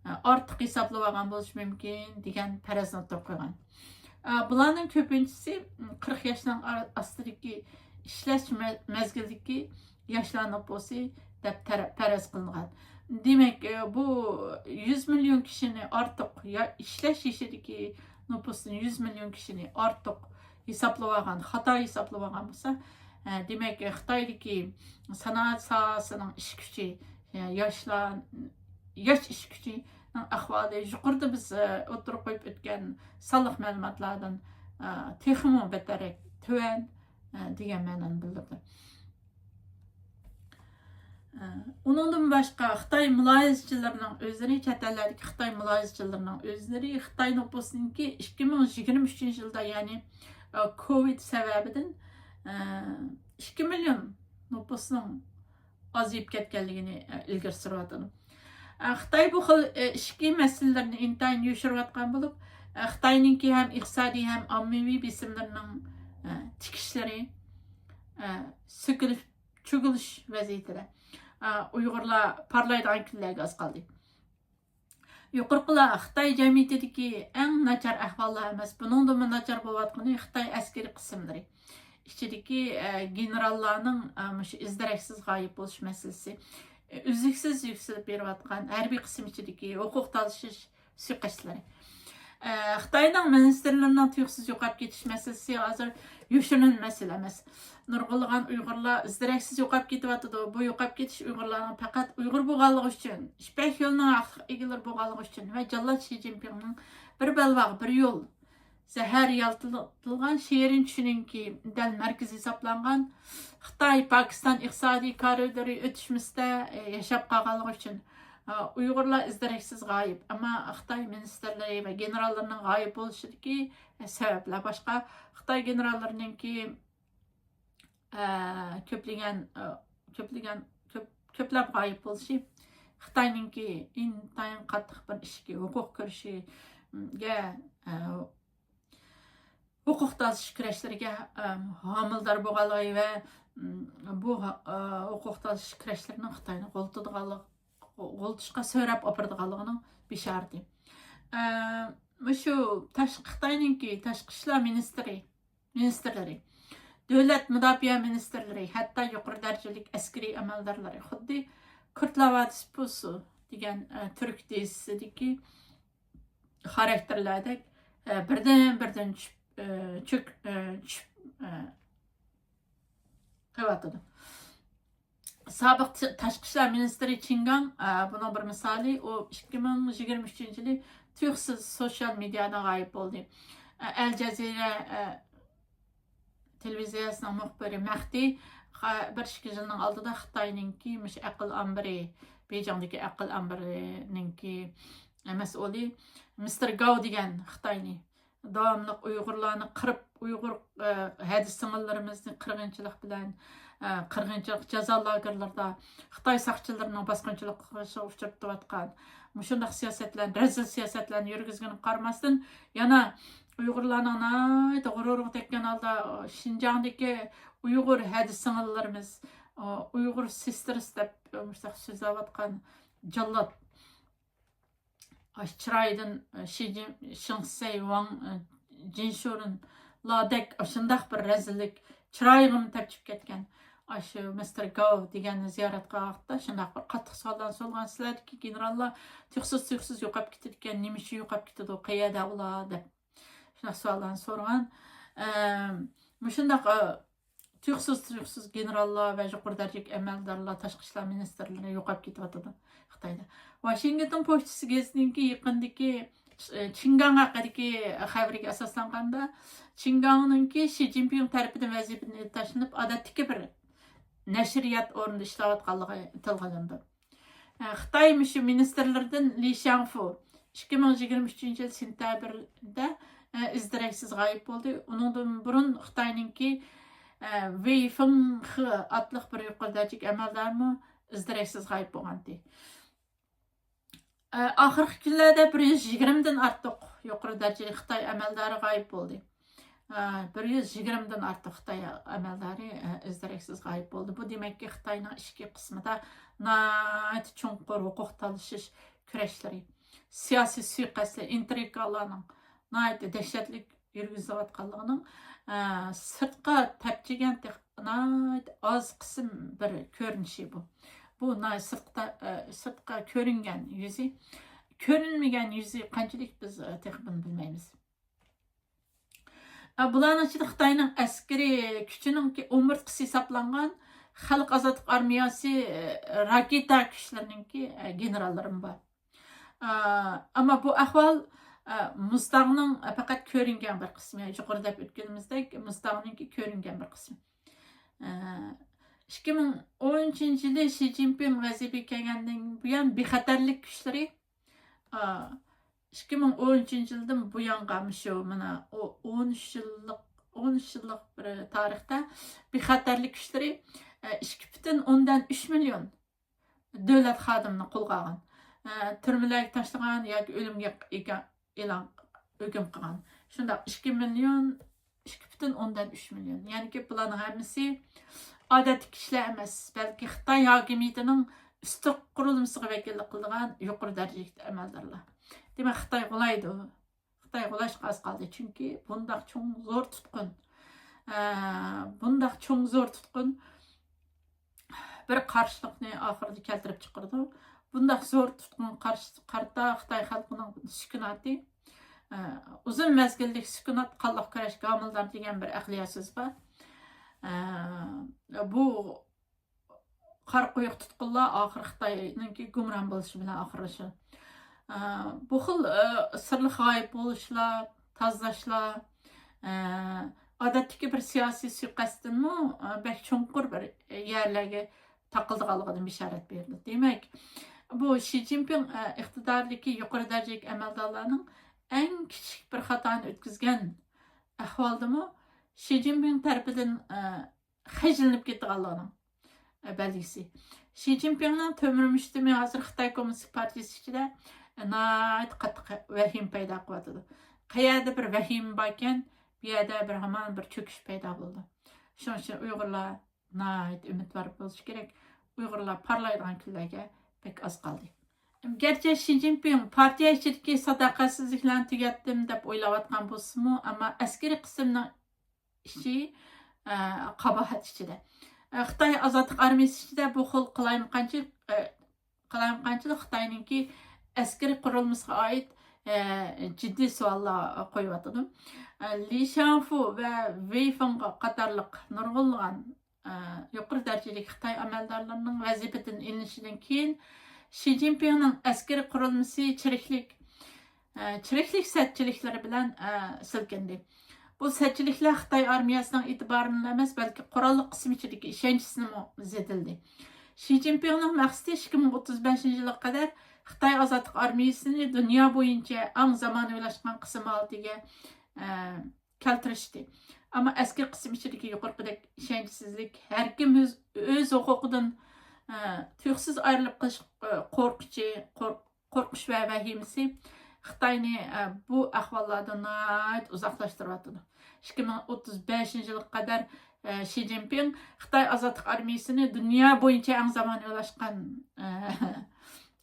ئە، ئارتۇق ھېسابلىۋالغان بولۇشى مۇمكىن، دېگەن پەرەزنى ئوتتۇرىغا قويغان. ئە، بۇلارنىڭ كۆپىنچىسى، م، قىرىق ياشنىڭ ئا-، ئاستىدىكى ئىشلەش مە-، مەزگىلىدىكى ياشلار نوپۇسى دەپ تەرە-، پەرەز قىلىنغان. دېمەك، ئە، بۇ يۈز مىليون كىشىنى ئارتۇق، يا ئىشلەش يېشىدىكى نوپۇستىن يۈز مىليون كىشىنى ئارتۇق ھېسابلىۋالغان، خاتا ھېسابلىۋالغان بولسا، ئە، دېمەك، خىتايدىكى سانائەت ساھەسىنىڭ ئىش كۈچى، ئە، ياشلار، ياش ئىش كۈچىنىڭ ئەھۋالى يۇقىرىدا بىز، ئە، ئوتتۇرىغا قويۇپ ئۆتكەن سانلىق مەلۇماتلاردىن، ئە، تېخىمۇ بەتتەررەك تۆۋەن، ئە، دېگەن مەنىنى بىلدۈردى. ئە، ئۇنىڭدىن باشقا، خىتاي مۇلاھىزىچىلىرىنىڭ ئۆزلىرى، چەت ئەللەردىكى خىتاي مۇلاھىزىچىلىرىنىڭ ئۆزلىرى خىتاي نوپۇسىنىڭكى ئىككى مىڭ يىگىرمە ئۈچىنچى يىلدا، يەنى، ئە، كوۋىد سەۋەبىدىن، ئە، ئىككى مىليون نوپۇسنىڭ ئازىيىپ كەتكەنلىكىنى، ئە، ئىلگىرى سۈرۈۋاتىدۇ. ئە، خىتاي بۇ خىل، ئە، ئىچكى مەسىلىلىرىنى ئىنتايىن يوشۇرۇۋاتقان بولۇپ، ئە، خىتاينىڭكى ھەم ئىقتىسادىي، ھەم ئاممىۋى بېسىملىرىنىڭ، ئە، تىكىشلىرى، ئە، سۆكۈلۈپ، چۆكۈلۈش ۋەزىيىتىدە. ئۇيغۇرلار پارلايدىغان كۈنلەرگە ئاز قالدى. يۇقىرىقىلار خىتاي جەمئىيىتىدىكى ئەڭ ناچار ئەھۋاللار ئەمەس، بۇنىڭدىنمۇ ناچار بولۇۋاتقىنى خىتاي ئەسكىرىي قىسىملىرى ئىچىدىكى، ئە، گېنېراللارنىڭ، ئە، مۇشۇ ئىز دېرەكسىز غايىب بولۇش مەسىلىسى، ئە، ئۈزلۈكسىز يۈكسىلىپ بېرىۋاتقان ھەربىي قىسىم ئىچىدىكى ھوقۇق تالىشىش سۇيىقەستلىرى. ئە، خىتاينىڭ مىنىستىرلىرىنىڭ تۇيۇقسىز يوقاپ كېتىش مەسىلىسى ھازىر يوشۇرۇن مەسىلە ئەمەس. نۇرغۇنلىغان ئۇيغۇرلار ئىز دېرەكسىز يوقاپ كېتىۋاتىدۇ. بۇ يوقاپ كېتىش ئۇيغۇرلارنىڭ پەقەت ئۇيغۇر بولغانلىقى ئۈچۈن، يىپەك يولىنىڭ ھەقلىق ئىگىلىرى بولغانلىقى ئۈچۈن ۋە جاللات شى جىنپىڭنىڭ بىر بەلباغ، بىر يول، زەھەر يالتىلدىغان شېرىن چۈشىنىڭكى دەل مەركىزى ھېسابلانغان خىتاي پاكىستان ئىقتىسادىي كارىدورى ئۆتۈشمىسىدە، ئە، ياشاپ قالغانلىقى ئۈچۈن، ئە، ئۇيغۇرلار ئىز دېرەكسىز غايىب. ئەمما خىتاي مىنىستىرلىرى ۋە گېنېراللىرىنىڭ غايىب بولۇشىدىكى، ئە، سەۋەبلەر باشقا. خىتاي گېنېراللىرىنىڭكى، ئە، كۆپلىگەن، ئە، كۆپلىگەن، كۆپ، كۆپلەپ غايىب بولۇشى خىتاينىڭكى ئىنتايىن قاتتىق بىر ئىچكى ھوقۇق كۈرىشىگە، ئە، ھوقۇق تالىشىش كۈرەشلىرىگە، ئەم، ھامىلىدار بولغانلىقى ۋە، ئىم، بۇ ھا-، ئە، ھوقۇق تالىشىش كۈرەشلىرىنىڭ خىتاينى غۇلىتىدىغانلىق-، غۇلىتىشقا سۆرەپ ئاپىرىدىغانلىقىنىڭ بېشارىتى. ئە، مۇشۇ تاشقى، خىتاينىڭكى تاشقى ئىشلار مىنىستىرى، مىنىستىرلىرى، دۆلەت مۇداپىئە مىنىستىرلىرى، ھەتتا يۇقىرى دەرىجىلىك ئەسكىرىي ئەمەلدارلىرى خۇددى كۇرتلاۋاتىسپۇسۇ دېگەن، ئە، تۈرك دېيىشىدىكى خاراكتېرلەردەك، ئە، بىردىن بىردىن چۈشۈپ، ئە، چۆك-، ئە، چۈشۈپ، ئە، قېلىۋاتىدۇ. سابىق ت-، تاشقى ئىشلار مىنىستىرى چىن گاڭ، ئە، بۇنىڭ بىر مىسالى. ئۇ ئىككى مىڭ يىگىرمە ئۈچىنچى يىلى تۇيۇقسىز سوشيال مېدىيادىن غايىب بولدى. ئە، ئەل جەزىرە، ئە، تېلېۋىزىيەسىنىڭ مۇخبىرى مەھدى خا-، بىر ئىككى يىلنىڭ ئالدىدا خىتاينىڭكى مۇشۇ ئەقىل ئامبىرى، بېيجىڭدىكى ئەقىل ئامبىرىنىڭكى مەسئۇلى مىستېر گاۋ دېگەن خىتاينى داۋاملىق ئۇيغۇرلارنى قىرىپ، ئۇيغۇر، ئە، ھەدە سىڭىللىرىمىزنى قىرغىنچىلىق بىلەن، ئە، قىرغىنچىلىق جازا لاگېرلىرىدا خىتاي ساقچىلىرىنىڭ باسقۇنچىلىقىغا ئۇچرىتىۋاتقان مۇشۇنداق سىياسەتلەرنى، رەزىل سىياسەتلەرنى يۈرگۈزگىنىگە قارىماستىن، يەنە ئۇيغۇرلارنىڭ ناھايىتى غۇرۇرىغا تەگكەن ھالدا شىنجاڭدىكى ئۇيغۇر ھەدە سىڭىللىرىمىز، ئۇيغۇر سېسترس دەپ مۇشۇنداق سۆزلەۋاتقان جاللات، ئاشۇ چىرايىدىن شى جىن-، شېڭ سەي ۋاڭ، جىن شۇرۇنلاردەك ئاشۇنداق بىر رەزىللىك چىرايىغىمۇ تەپچىپ كەتكەن. ئاشۇ مىستېر گاۋ دېگەننى زىيارەت قىلغان ۋاقىتتا شۇنداق بىر قاتتىق سوئاللارنى سورىغان، سىلەردىكى گېنېراللار تۇيۇقسىز، تۇيۇقسىز يوقاپ كېتىدىكەن، نېمە ئۈچۈن يوقاپ كېتىدۇ، قەيەردە ئۇلار دەپ شۇنداق سوئاللارنى سورىغان. ئەم، مۇشۇنداق، ئە، تۇيۇقسىز، تۇيۇقسىز گېنېراللار ۋە يۇقىرى دەرىجىلىك ئەمەلدارلار، تاشقى ئىشلار مىنىستىرلىرى يوقاپ كېتىۋاتىدۇ خىتايدا. ۋاشىنگتون پوچتىسى گېزىتىنىڭكى يېقىندىكى، ئە، چىن گاڭ ھەققىدىكى خەۋىرىگە ئاساسلانغاندا، چىن گاڭنىڭكى شى جىنپىڭ تەرىپىدىن ۋەزىپىدىن تاشلىنىپ، ئادەتتىكى بىر نەشرىيات ئورنىدا ئىشلەۋاتقانلىقى تىلغا ئېلىندى. خىتاي مۇشۇ مىنىستىرلىرىدىن لى شياڭفۇ ئىككى مىڭ يىگىرمە ئۈچىنچى يىل سېنتەبىردە، ئە، ئىز دېرەكسىز غايىب بولدى. ئۇنىڭدىن بۇرۇن خىتاينىڭكى، ئە، ۋېي فېڭخې ئاتلىق بىر يۇقىرى دەرىجىلىك ئەمەلدارمۇ ئىز دېرەكسىز غايىب بولغانىدى. ئە، ئاخىرقى كۈنلەردە بىر يۈز يىگىرمىدىن ئارتۇق يۇقىرى دەرىجىلىك خىتاي ئەمەلدارى غايىب بولدى. ئە، بىر يۈز يىگىرمىدىن ئارتۇق خىتاي ئەمەلدارى، ئە، ئىز دېرەكسىز غايىب بولدى. بۇ دېمەككى، خىتاينىڭ ئىچكى قىسمىدا ناھايىتى چوڭقۇر ھوقۇق تالىشىش كۈرەشلىرى، سىياسىي سۇيىقەستلەر، ئىنترىگالارنىڭ ناھايىتى دەھشەتلىك يۈرگۈزۈلۈۋاتقانلىقىنىڭ، ئە، سىرتقا تەپچىگەن تېخى ناھايىتى ئاز قىسىم بىر كۆرۈنۈشى بۇ. بۇ ناھايىتى سىرتقا، ئە، سىرتقا كۆرۈنگەن يۈزى. كۆرۈنمىگەن يۈزى قانچىلىك، بىز، ئە، تېخى بۇنى بىلمەيمىز. ئە، بۇلارنىڭ ئىچىدە خىتاينىڭ ئەسكىرىي كۈچىنىڭكى ئومۇرتقىسى ھېسابلانغان خەلق ئازادلىق ئارمىيەسى، ئە، راكېتا كۈچلىرىنىڭكى، ئە، گېنېراللىرىمۇ بار. ئە، ئەمما بۇ ئەھۋال، ئە، مۇزتاغنىڭ پەقەت كۆرۈنگەن بىر قىسمى، يۇقىرىدا دەپ ئۆتكىنىمىزدەك، مۇزتاغنىڭكى كۆرۈنگەن بىر قىسمى. ئە، ئىككى مىڭ ئون ئۈچىنچى يىلى شى جىنپىڭ ۋەزىپىگە كەلگەندىن بۇيان، بىخەتەرلىك كۈچلىرى، ئە، ئىككى مىڭ ئون ئۈچىنچى يىلدىن بۇيانغا مۇشۇ مانا ئۇ ئون ئۈچ يىللىق، ئون ئۈچ يىللىق بىر تارىختا بىخەتەرلىك كۈچلىرى، ئە، ئىككى پۈتۈن ئوندىن ئۈچ مىليون دۆلەت خادىمىنى قولغا ئالغان، ئە، تۈرمىلەرگە تاشلىغان ياكى ئۆلۈمگە ئېگا-، ئېلان، ھۆكۈم قىلغان. شۇنداق ئىككى مىليون، ئىككى پۈتۈن ئوندىن ئۈچ مىليون. يەنىكى بۇلارنىڭ ھەممىسى، ئادەتتىكى كىشىلەر ئەمەس، بەلكى خىتاي ھاكىمىيىتىنىڭ ئۈستى قۇرۇلمىسىغا ۋەكىللىك قىلىدىغان يۇقىرى دەرىجىلىك ئەمەلدارلار. دېمەك، خىتاي غۇلايدۇ. خىتاي غۇلاشقا ئاز قالدى، چۈنكى بۇنداق چوڭ زور تۇتقۇن، ئە، بۇنداق چوڭ زور تۇتقۇن بىر قارشىلىقنى ئاخىرىدا كەلتۈرۈپ چىقىرىدۇ. بۇنداق زور تۇتقۇنغا قارشى، قارىتا خىتاي خەلقىنىڭ سۈكۈناتى، ئە، ئۇزۇن مەزگىللىك سۈكۈنات قانلىق كۈرەشكە ھامىلىدار دېگەن بىر ئەقلىيە سۆز بار. ئە، بۇ قارا قويۇق تۇتقۇنلار ئاخىرى خىتاينىڭكى گۇمران بولۇشى بىلەن ئاخىرلىشىدۇ. ئە، بۇ خىل، ئە، سىرلىق غايىب بولۇشلار، تازىلاشلار، ئە، ئادەتتىكى بىر سىياسىي سۇيىقەستتىنمۇ، ئە، بەك چوڭقۇر بىر يەرلەرگە تاقىلىدىغانلىقىدىن بېشارەت بېرىدۇ. دېمەك، بۇ شى جىنپىڭ، ئە، ئىقتىدارىدىكى يۇقىرى دەرىجىلىك ئەمەلدارلارنىڭ ئەڭ كىچىك بىر خاتانى ئۆتكۈزگەن ئەھۋالدىمۇ شى جىنپىڭ تەرىپىدىن، ئە، خىجىللىنىپ كېتىدىغانلىقىنىڭ، ئە، بەلگىسى. شى جىنپىڭنىڭ تۆمۈر مۈشتۈمى ھازىر خىتاي كوممۇنىست پارتىيىسى ئىچىدە، ئە، ناھايىتى قاتتىق ۋەھىمە پەيدا قىلىۋاتىدۇ. قەيەردە بىر ۋەھىمە باركەن، بۇ يەردە بىر ھامان بىر چۆكۈش پەيدا بولىدۇ. شۇنىڭ ئۈچۈن ئۇيغۇرلار ناھايىتى ئۈمىدۋار بولۇشى كېرەك. ئۇيغۇرلار پارلايدىغان كۈنلەرگە بەك ئاز قالدى. گەرچە شى جىنپىڭ پارتىيە ئىچىدىكى ساداقەتسىزلىكلەرنى تۈگەتتىم دەپ ئويلاۋاتقان بولسىمۇ، ئەمما ئەسكىرىي قىسىمنىڭ ئىچى، ئە، قاباھەت ئىچىدە. ئە، خىتاي ئازادلىق ئارمىيىسى ئىچىدە بۇ خىل قالايمىقانچىلىق، ئە، قالايمىقانچىلىق خىتاينىڭكى ئەسكىرىي قۇرۇلمىسىغا ئائىت، ئە، جىددىي سوئاللار قويۇۋاتىدۇ. ئە، لى شياڭفۇ ۋە ۋېي فېڭ قاتارلىق نۇرغۇنلىغان، ئە، يۇقىرى دەرىجىلىك خىتاي ئەمەلدارلىرىنىڭ ۋەزىپىدىن ئېلىنىشىدىن كېيىن، شى جىنپىڭنىڭ ئەسكىرىي قۇرۇلمىسى چىرىكلىك، ئە، چىرىكلىك سەتچىلىكلىرى بىلەن، ئە، سىلكىندى. بۇ سەتچىلىكلەر خىتاي ئارمىيەسىنىڭ ئېتىبارىنىلا ئەمەس، بەلكى قوراللىق قىسىم ئىچىدىكى ئىشەنچىسىنىمۇ زېدىلىدى. شى جىنپىڭنىڭ مەقسىتى ئىككى مىڭ ئوتتۇز بەشىنچى يىلغا قەدەر خىتاي ئازادلىق ئارمىيىسىنى دۇنيا بويىچە ئەڭ زامانىۋىلاشقان قىسىم ھالىتىگە، ئە، كەلتۈرۈشتى. ئەمما ئەسكىرىي قىسىم ئىچىدىكى يۇقىرىقىدەك ئىشەنچسىزلىك، ھەركىم ئۆز، ئۆز ھوقۇقىدىن، ئە، تۇيۇقسىز ئايرىلىپ قېلىش، ئە، قورقۇچى، قورق-، قورقۇش ۋە ۋەھىمىسى خىتاينى، ئە، بۇ ئەھۋاللاردىن ناھايىتى ئۇزاقلاشتۇرۇۋاتىدۇ. ئىككى مىڭ ئوتتۇز بەشىنچى يىلغا قەدەر، ئە، شى جىنپىڭ خىتاي ئازادلىق ئارمىيىسىنى دۇنيا بويىچە ئەڭ زامانىۋىلاشقان، ئە،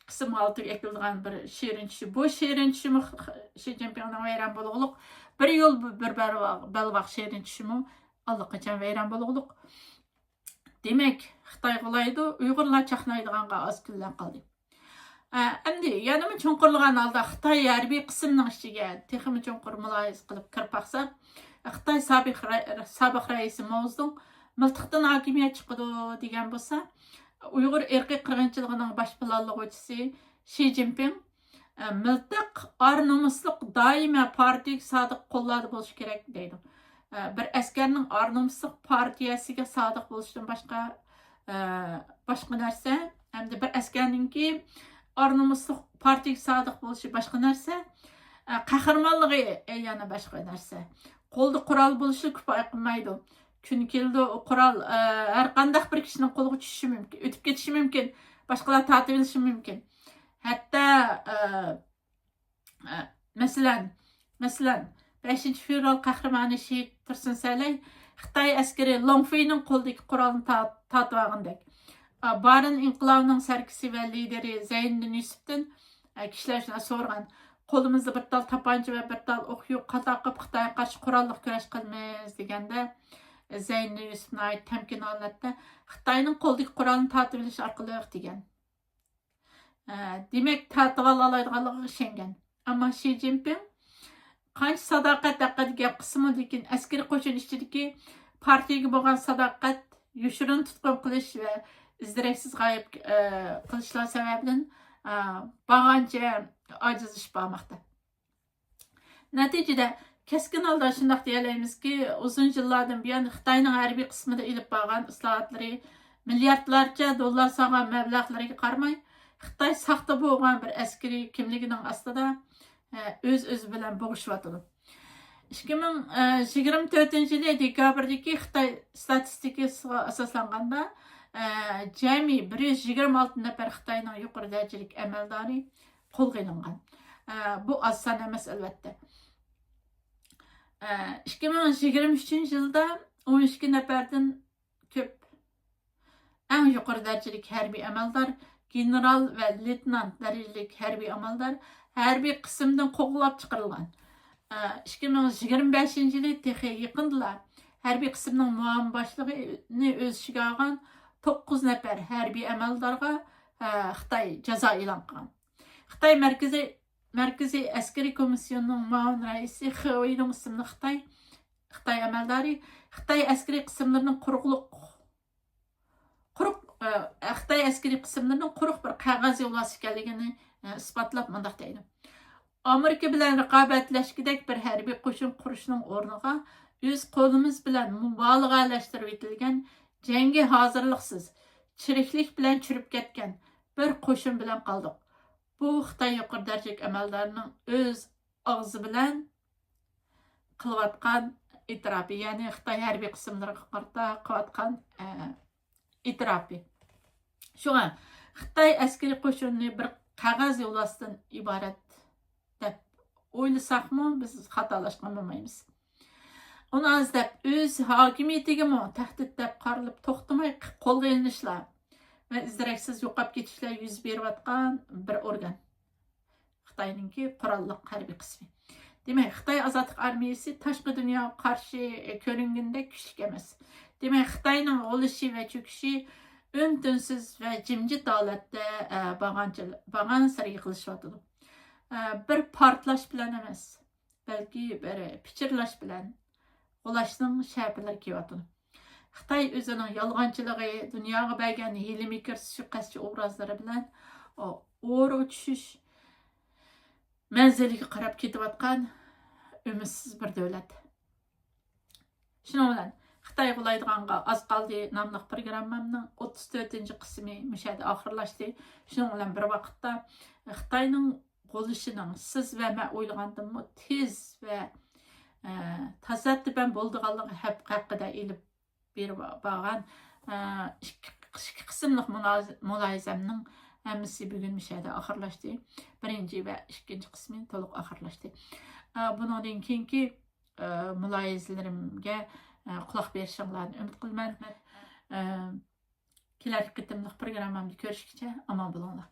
قىسىم ھالىتىگە ئەكېلىدىغان بىر شېرىن چۈشى. بۇ شېرىن چۈشىمۇ خ-، خ-، شى جىنپىڭنىڭ ۋەيران بولغۇلۇق، بىر يول بىر بەلباغ، بەلباغ شېرىن چۈشىمۇ ئاللىقاچان ۋەيران بولغۇلۇق. دېمەك، خىتاي غۇلايدۇ، ئۇيغۇرلار چاقنايدىغانغا ئاز كۈنلەر قالدى. ئە، ئەمدى يەنىمۇ چوڭقۇرلىغان ھالدا خىتاي ھەربىي قىسىمنىڭ ئىچىگە تېخىمۇ چوڭقۇر مۇلاھىزە قىلىپ كىرىپ باقساق، خىتاي سابىق رەي-، سابىق رەئىسى ماۋزېدۇڭ مىلتىقتىن ھاكىمىيەت چىقىدۇ دېگەن بولسا، ئۇيغۇر ئىرقىي قىرغىنچىلىقىنىڭ باش پىلانلىغۇچىسى شى جىنپىڭ، ئە، مىلتىق، ئار نومۇسلۇق، دائىمە پارتىيەگە سادىق قوللاردا بولۇشى كېرەك دەيدۇ. ئە، بىر ئەسكەرنىڭ ئار نومۇسلۇق پارتىيەسىگە سادىق بولۇشتىن باشقا، ئە، باشقا نەرسە، ھەمدە بىر ئەسكەرنىڭكى ئار نومۇسلۇق پارتىيەگە سادىق بولۇشى باشقا نەرسە، ئە، قەھرىمانلىقى، ئە، يەنە باشقا نەرسە. قولدا قورال بولۇشى كۇپايە قىلمايدۇ. كۈن كېلىدۇ، ئۇ قورال، ئە، ھەر قانداق بىر كىشىنىڭ قولىغا چۈشۈشى مۇمكىن، ئۆتۈپ كېتىشى مۇمكىن، باشقىلار تارتىۋېلىشى مۇمكىن. ھەتتا، ئە، ئە، مەسىلەن، مەسىلەن، بەشىنچى فېۋرال قەھرىمانى شېھىت تۇرسۇن سەلەي خىتاي ئەسكىرى لوڭ فېينىڭ قولىدىكى قورالنى تا-، تارتىۋالغىنىدەك. ئا، بارىن ئىنقىلابىنىڭ سەركىسى ۋە لىدىرى زەينىدىن يۈسۈپتىن، ئە، كىشىلەر شۇنداق سورىغان، «قولىمىزدا بىر تال تاپانچا ۋە بىر تال ئوق يوق، قانداق قىلىپ خىتايغا قارشى قوراللىق كۈرەش قىلىمىز؟» دېگەندە، زەينىدىن يۈسۈپ ناھايىتى تەمكىن ھالەتتە، «خىتاينىڭ قولىدىكى قورالنى تارتىۋېلىش ئارقىلىق» دېگەن. ئە، دېمەك، تارتىۋالالايدىغانلىقىغا ئىشەنگەن. ئەمما شى جىنپىڭ قانچە ساداقەت ھەققىدە گەپ قىلسىمۇ، لېكىن ئەسكىرىي قوشۇن ئىچىدىكى پارتىيەگە بولغان ساداقەت، يوشۇرۇن تۇتقۇن قىلىش ۋە ئىز-دېرەكسىز غايىب، ئە، قىلىشلار سەۋەبىدىن، ئە، بارغانچە ئاجىزلىشىپ بارماقتا. نەتىجىدە، كەسكىن ھالدا شۇنداق دېيەلەيمىزكى، ئۇزۇن يىللاردىن بۇيان خىتاينىڭ ھەربىي قىسمىدا ئېلىپ بارغان ئىسلاھاتلىرى، مىلياردلارچە دوللار سالغان مەبلەغلىرىگە قارىماي، خىتاي ساختا بولغان بىر ئەسكىرىي كىملىكىنىڭ ئاستىدا، ئە، ئۆز-ئۆزى بىلەن بوغۇشۇۋاتىدۇ. ئىككى مىڭ يىگىرمە تۆتىنچى يىلى دېكابىردىكى خىتاي ئىستاتىستىكىسىغا ئاساسلانغاندا، ئە، جەمئىي بىر يۈز يىگىرمە ئالتە نەپەر خىتاينىڭ يۇقىرى دەرىجىلىك ئەمەلدارى قولغا ئېلىنغان. ئە، بۇ ئاز سان ئەمەس، ئەلۋەتتە. ئە، ئىككى مىڭ يىگىرمە ئۈچىنچى يىلدا ئون ئىككى نەپەردىن كۆپ، ئەڭ يۇقىرى دەرىجىلىك ھەربىي ئەمەلدار، گېنېرال ۋە لېيتېنانت دەرىجىلىك ھەربىي ئەمەلدار ھەربىي قىسىمدىن قوغلاپ چىقىرىلغان. ئىككى مىڭ يىگىرمە بەشىنچى يىلى تېخى يېقىندىلا ھەربىي قىسىمنىڭ مۇئاۋىن باشلىقىنى ئۆز ئىچىگە ئالغان توققۇز نەپەر ھەربىي ئەمەلدارغا خىتاي جازا ئېلان قىلغان. خىتاي مەركىزىي مەركىزىي ئەسكىرىي كومىسسىيونىنىڭ مۇئاۋىن رەئىسى خې ۋېيلۇڭ ئىسىملىك خىتاي خىتاي ئەمەلدارى خىتاي ئەسكىرىي قىسىملىرىنىڭ قۇرۇقلۇق قۇرۇق ئە، خىتاي ئەسكىرىي قىسىملىرىنىڭ قۇرۇق بىر قەغەز يولۋاسى ئىكەنلىكىنى ئە، ئىسپاتلاپ مۇنداق دەيدۇ: ئامېرىكا بىلەن رىقابەتلەشكۈدەك بىر ھەربىي قوشۇن قۇرۇشنىڭ ئورنىغا ئۆز قولىمىز بىلەن مۇبالىغەلەشتۈرۈۋېتىلگەن جەڭگە ھازىرلىقسىز، چىرىكلىك بىلەن چۈرۈپ كەتكەن بىر قوشۇن بىلەن قالدۇق. بۇ خىتاي يۇقىرى دەرىجىلىك ئەمەلدارىنىڭ ئۆز ئاغزى بىلەن قىلىۋاتقان ئېتىراپى، يەنى خىتاي ھەربىي قىسىملىرىغا قارىتا قىلىۋاتقان ئە، ئېتىراپى. شۇڭا خىتاي ئەسكىرىي قوشۇنىنى بىر قەغەز يولۋاستىن ئىبارەت دەپ ئويلىساقمۇ، بىز خاتالاشقان بولمايمىز. ئۇنى ئاز دەپ، ئۆز ھاكىمىيىتىگىمۇ تەھدىت دەپ قارىلىپ، توختىماي قولغا ئېلىنىشلار ۋە ئىز-دېرەكسىز يوقاپ كېتىشلەر يۈز بېرىۋاتقان بىر ئورگان. خىتاينىڭكى قوراللىق ھەربىي قىسمى. دېمەك، خىتاي ئازادلىق ئارمىيىسى تاشقى دۇنياغا قارشى كۆرۈنگىنىدەك كۈچلۈك ئەمەس. دېمەك، خىتاينىڭ غۇلىشى ۋە چۆكۈشى ئۈن-تىنسىز ۋە جىمجىت ھالەتتە ئە، بارغانچە بارغانسېرى يېقىنلىشىۋاتىدۇ. ئە، بىر پارتلاش بىلەن ئەمەس، بەلكى بىر پىچىرلاش بىلەن غۇلاشنىڭ شەپىلىرى كېلىۋاتىدۇ. خىتاي ئۆزىنىڭ يالغانچىلىقى، دۇنياغا بەرگەن ھىيلە-مىكىر، سۇيىقەستچى ئوبرازلىرى بىلەن ئورىغا چۈشۈش مەنزىلىگە قاراپ كېتىۋاتقان ئۈمىدسىز بىر دۆلەت. شۇنىڭ بىلەن خىتاي غۇلايدىغانغا ئاز قالدى ناملىق پروگراممامنىڭ ئوتتۇز تۆتىنچى قىسمى مۇشۇ يەردە ئاخىرلاشتى. شۇنىڭ بىلەن بىر ۋاقىتتا خىتاينىڭ غۇلىشىنىڭ سىز ۋە مەن ئويلىغاندىنمۇ تېز ۋە ئە، تازا تۆۋەن بولىدىغانلىقى ھەق-، ھەققىدە ئېلىپ بېرىپ بارغان ئىككى، ئىككى قىسىملىق مۇلاز-، مۇلاھىزەمنىڭ ھەممىسى بۈگۈن مۇشۇ يەردە ئاخىرلاشتى. بىرىنچى ۋە ئىككىنچى قىسمى تولۇق ئاخىرلاشتى. بۇنىڭدىن كېيىنكى مۇلاھىزىلىرىمگە قۇلاق بېرىشىڭلارنى ئۈمىد قىلىمەن. كېلەر قېتىملىق پروگراممامدا كۆرۈشكىچە ئامان بولۇڭلار.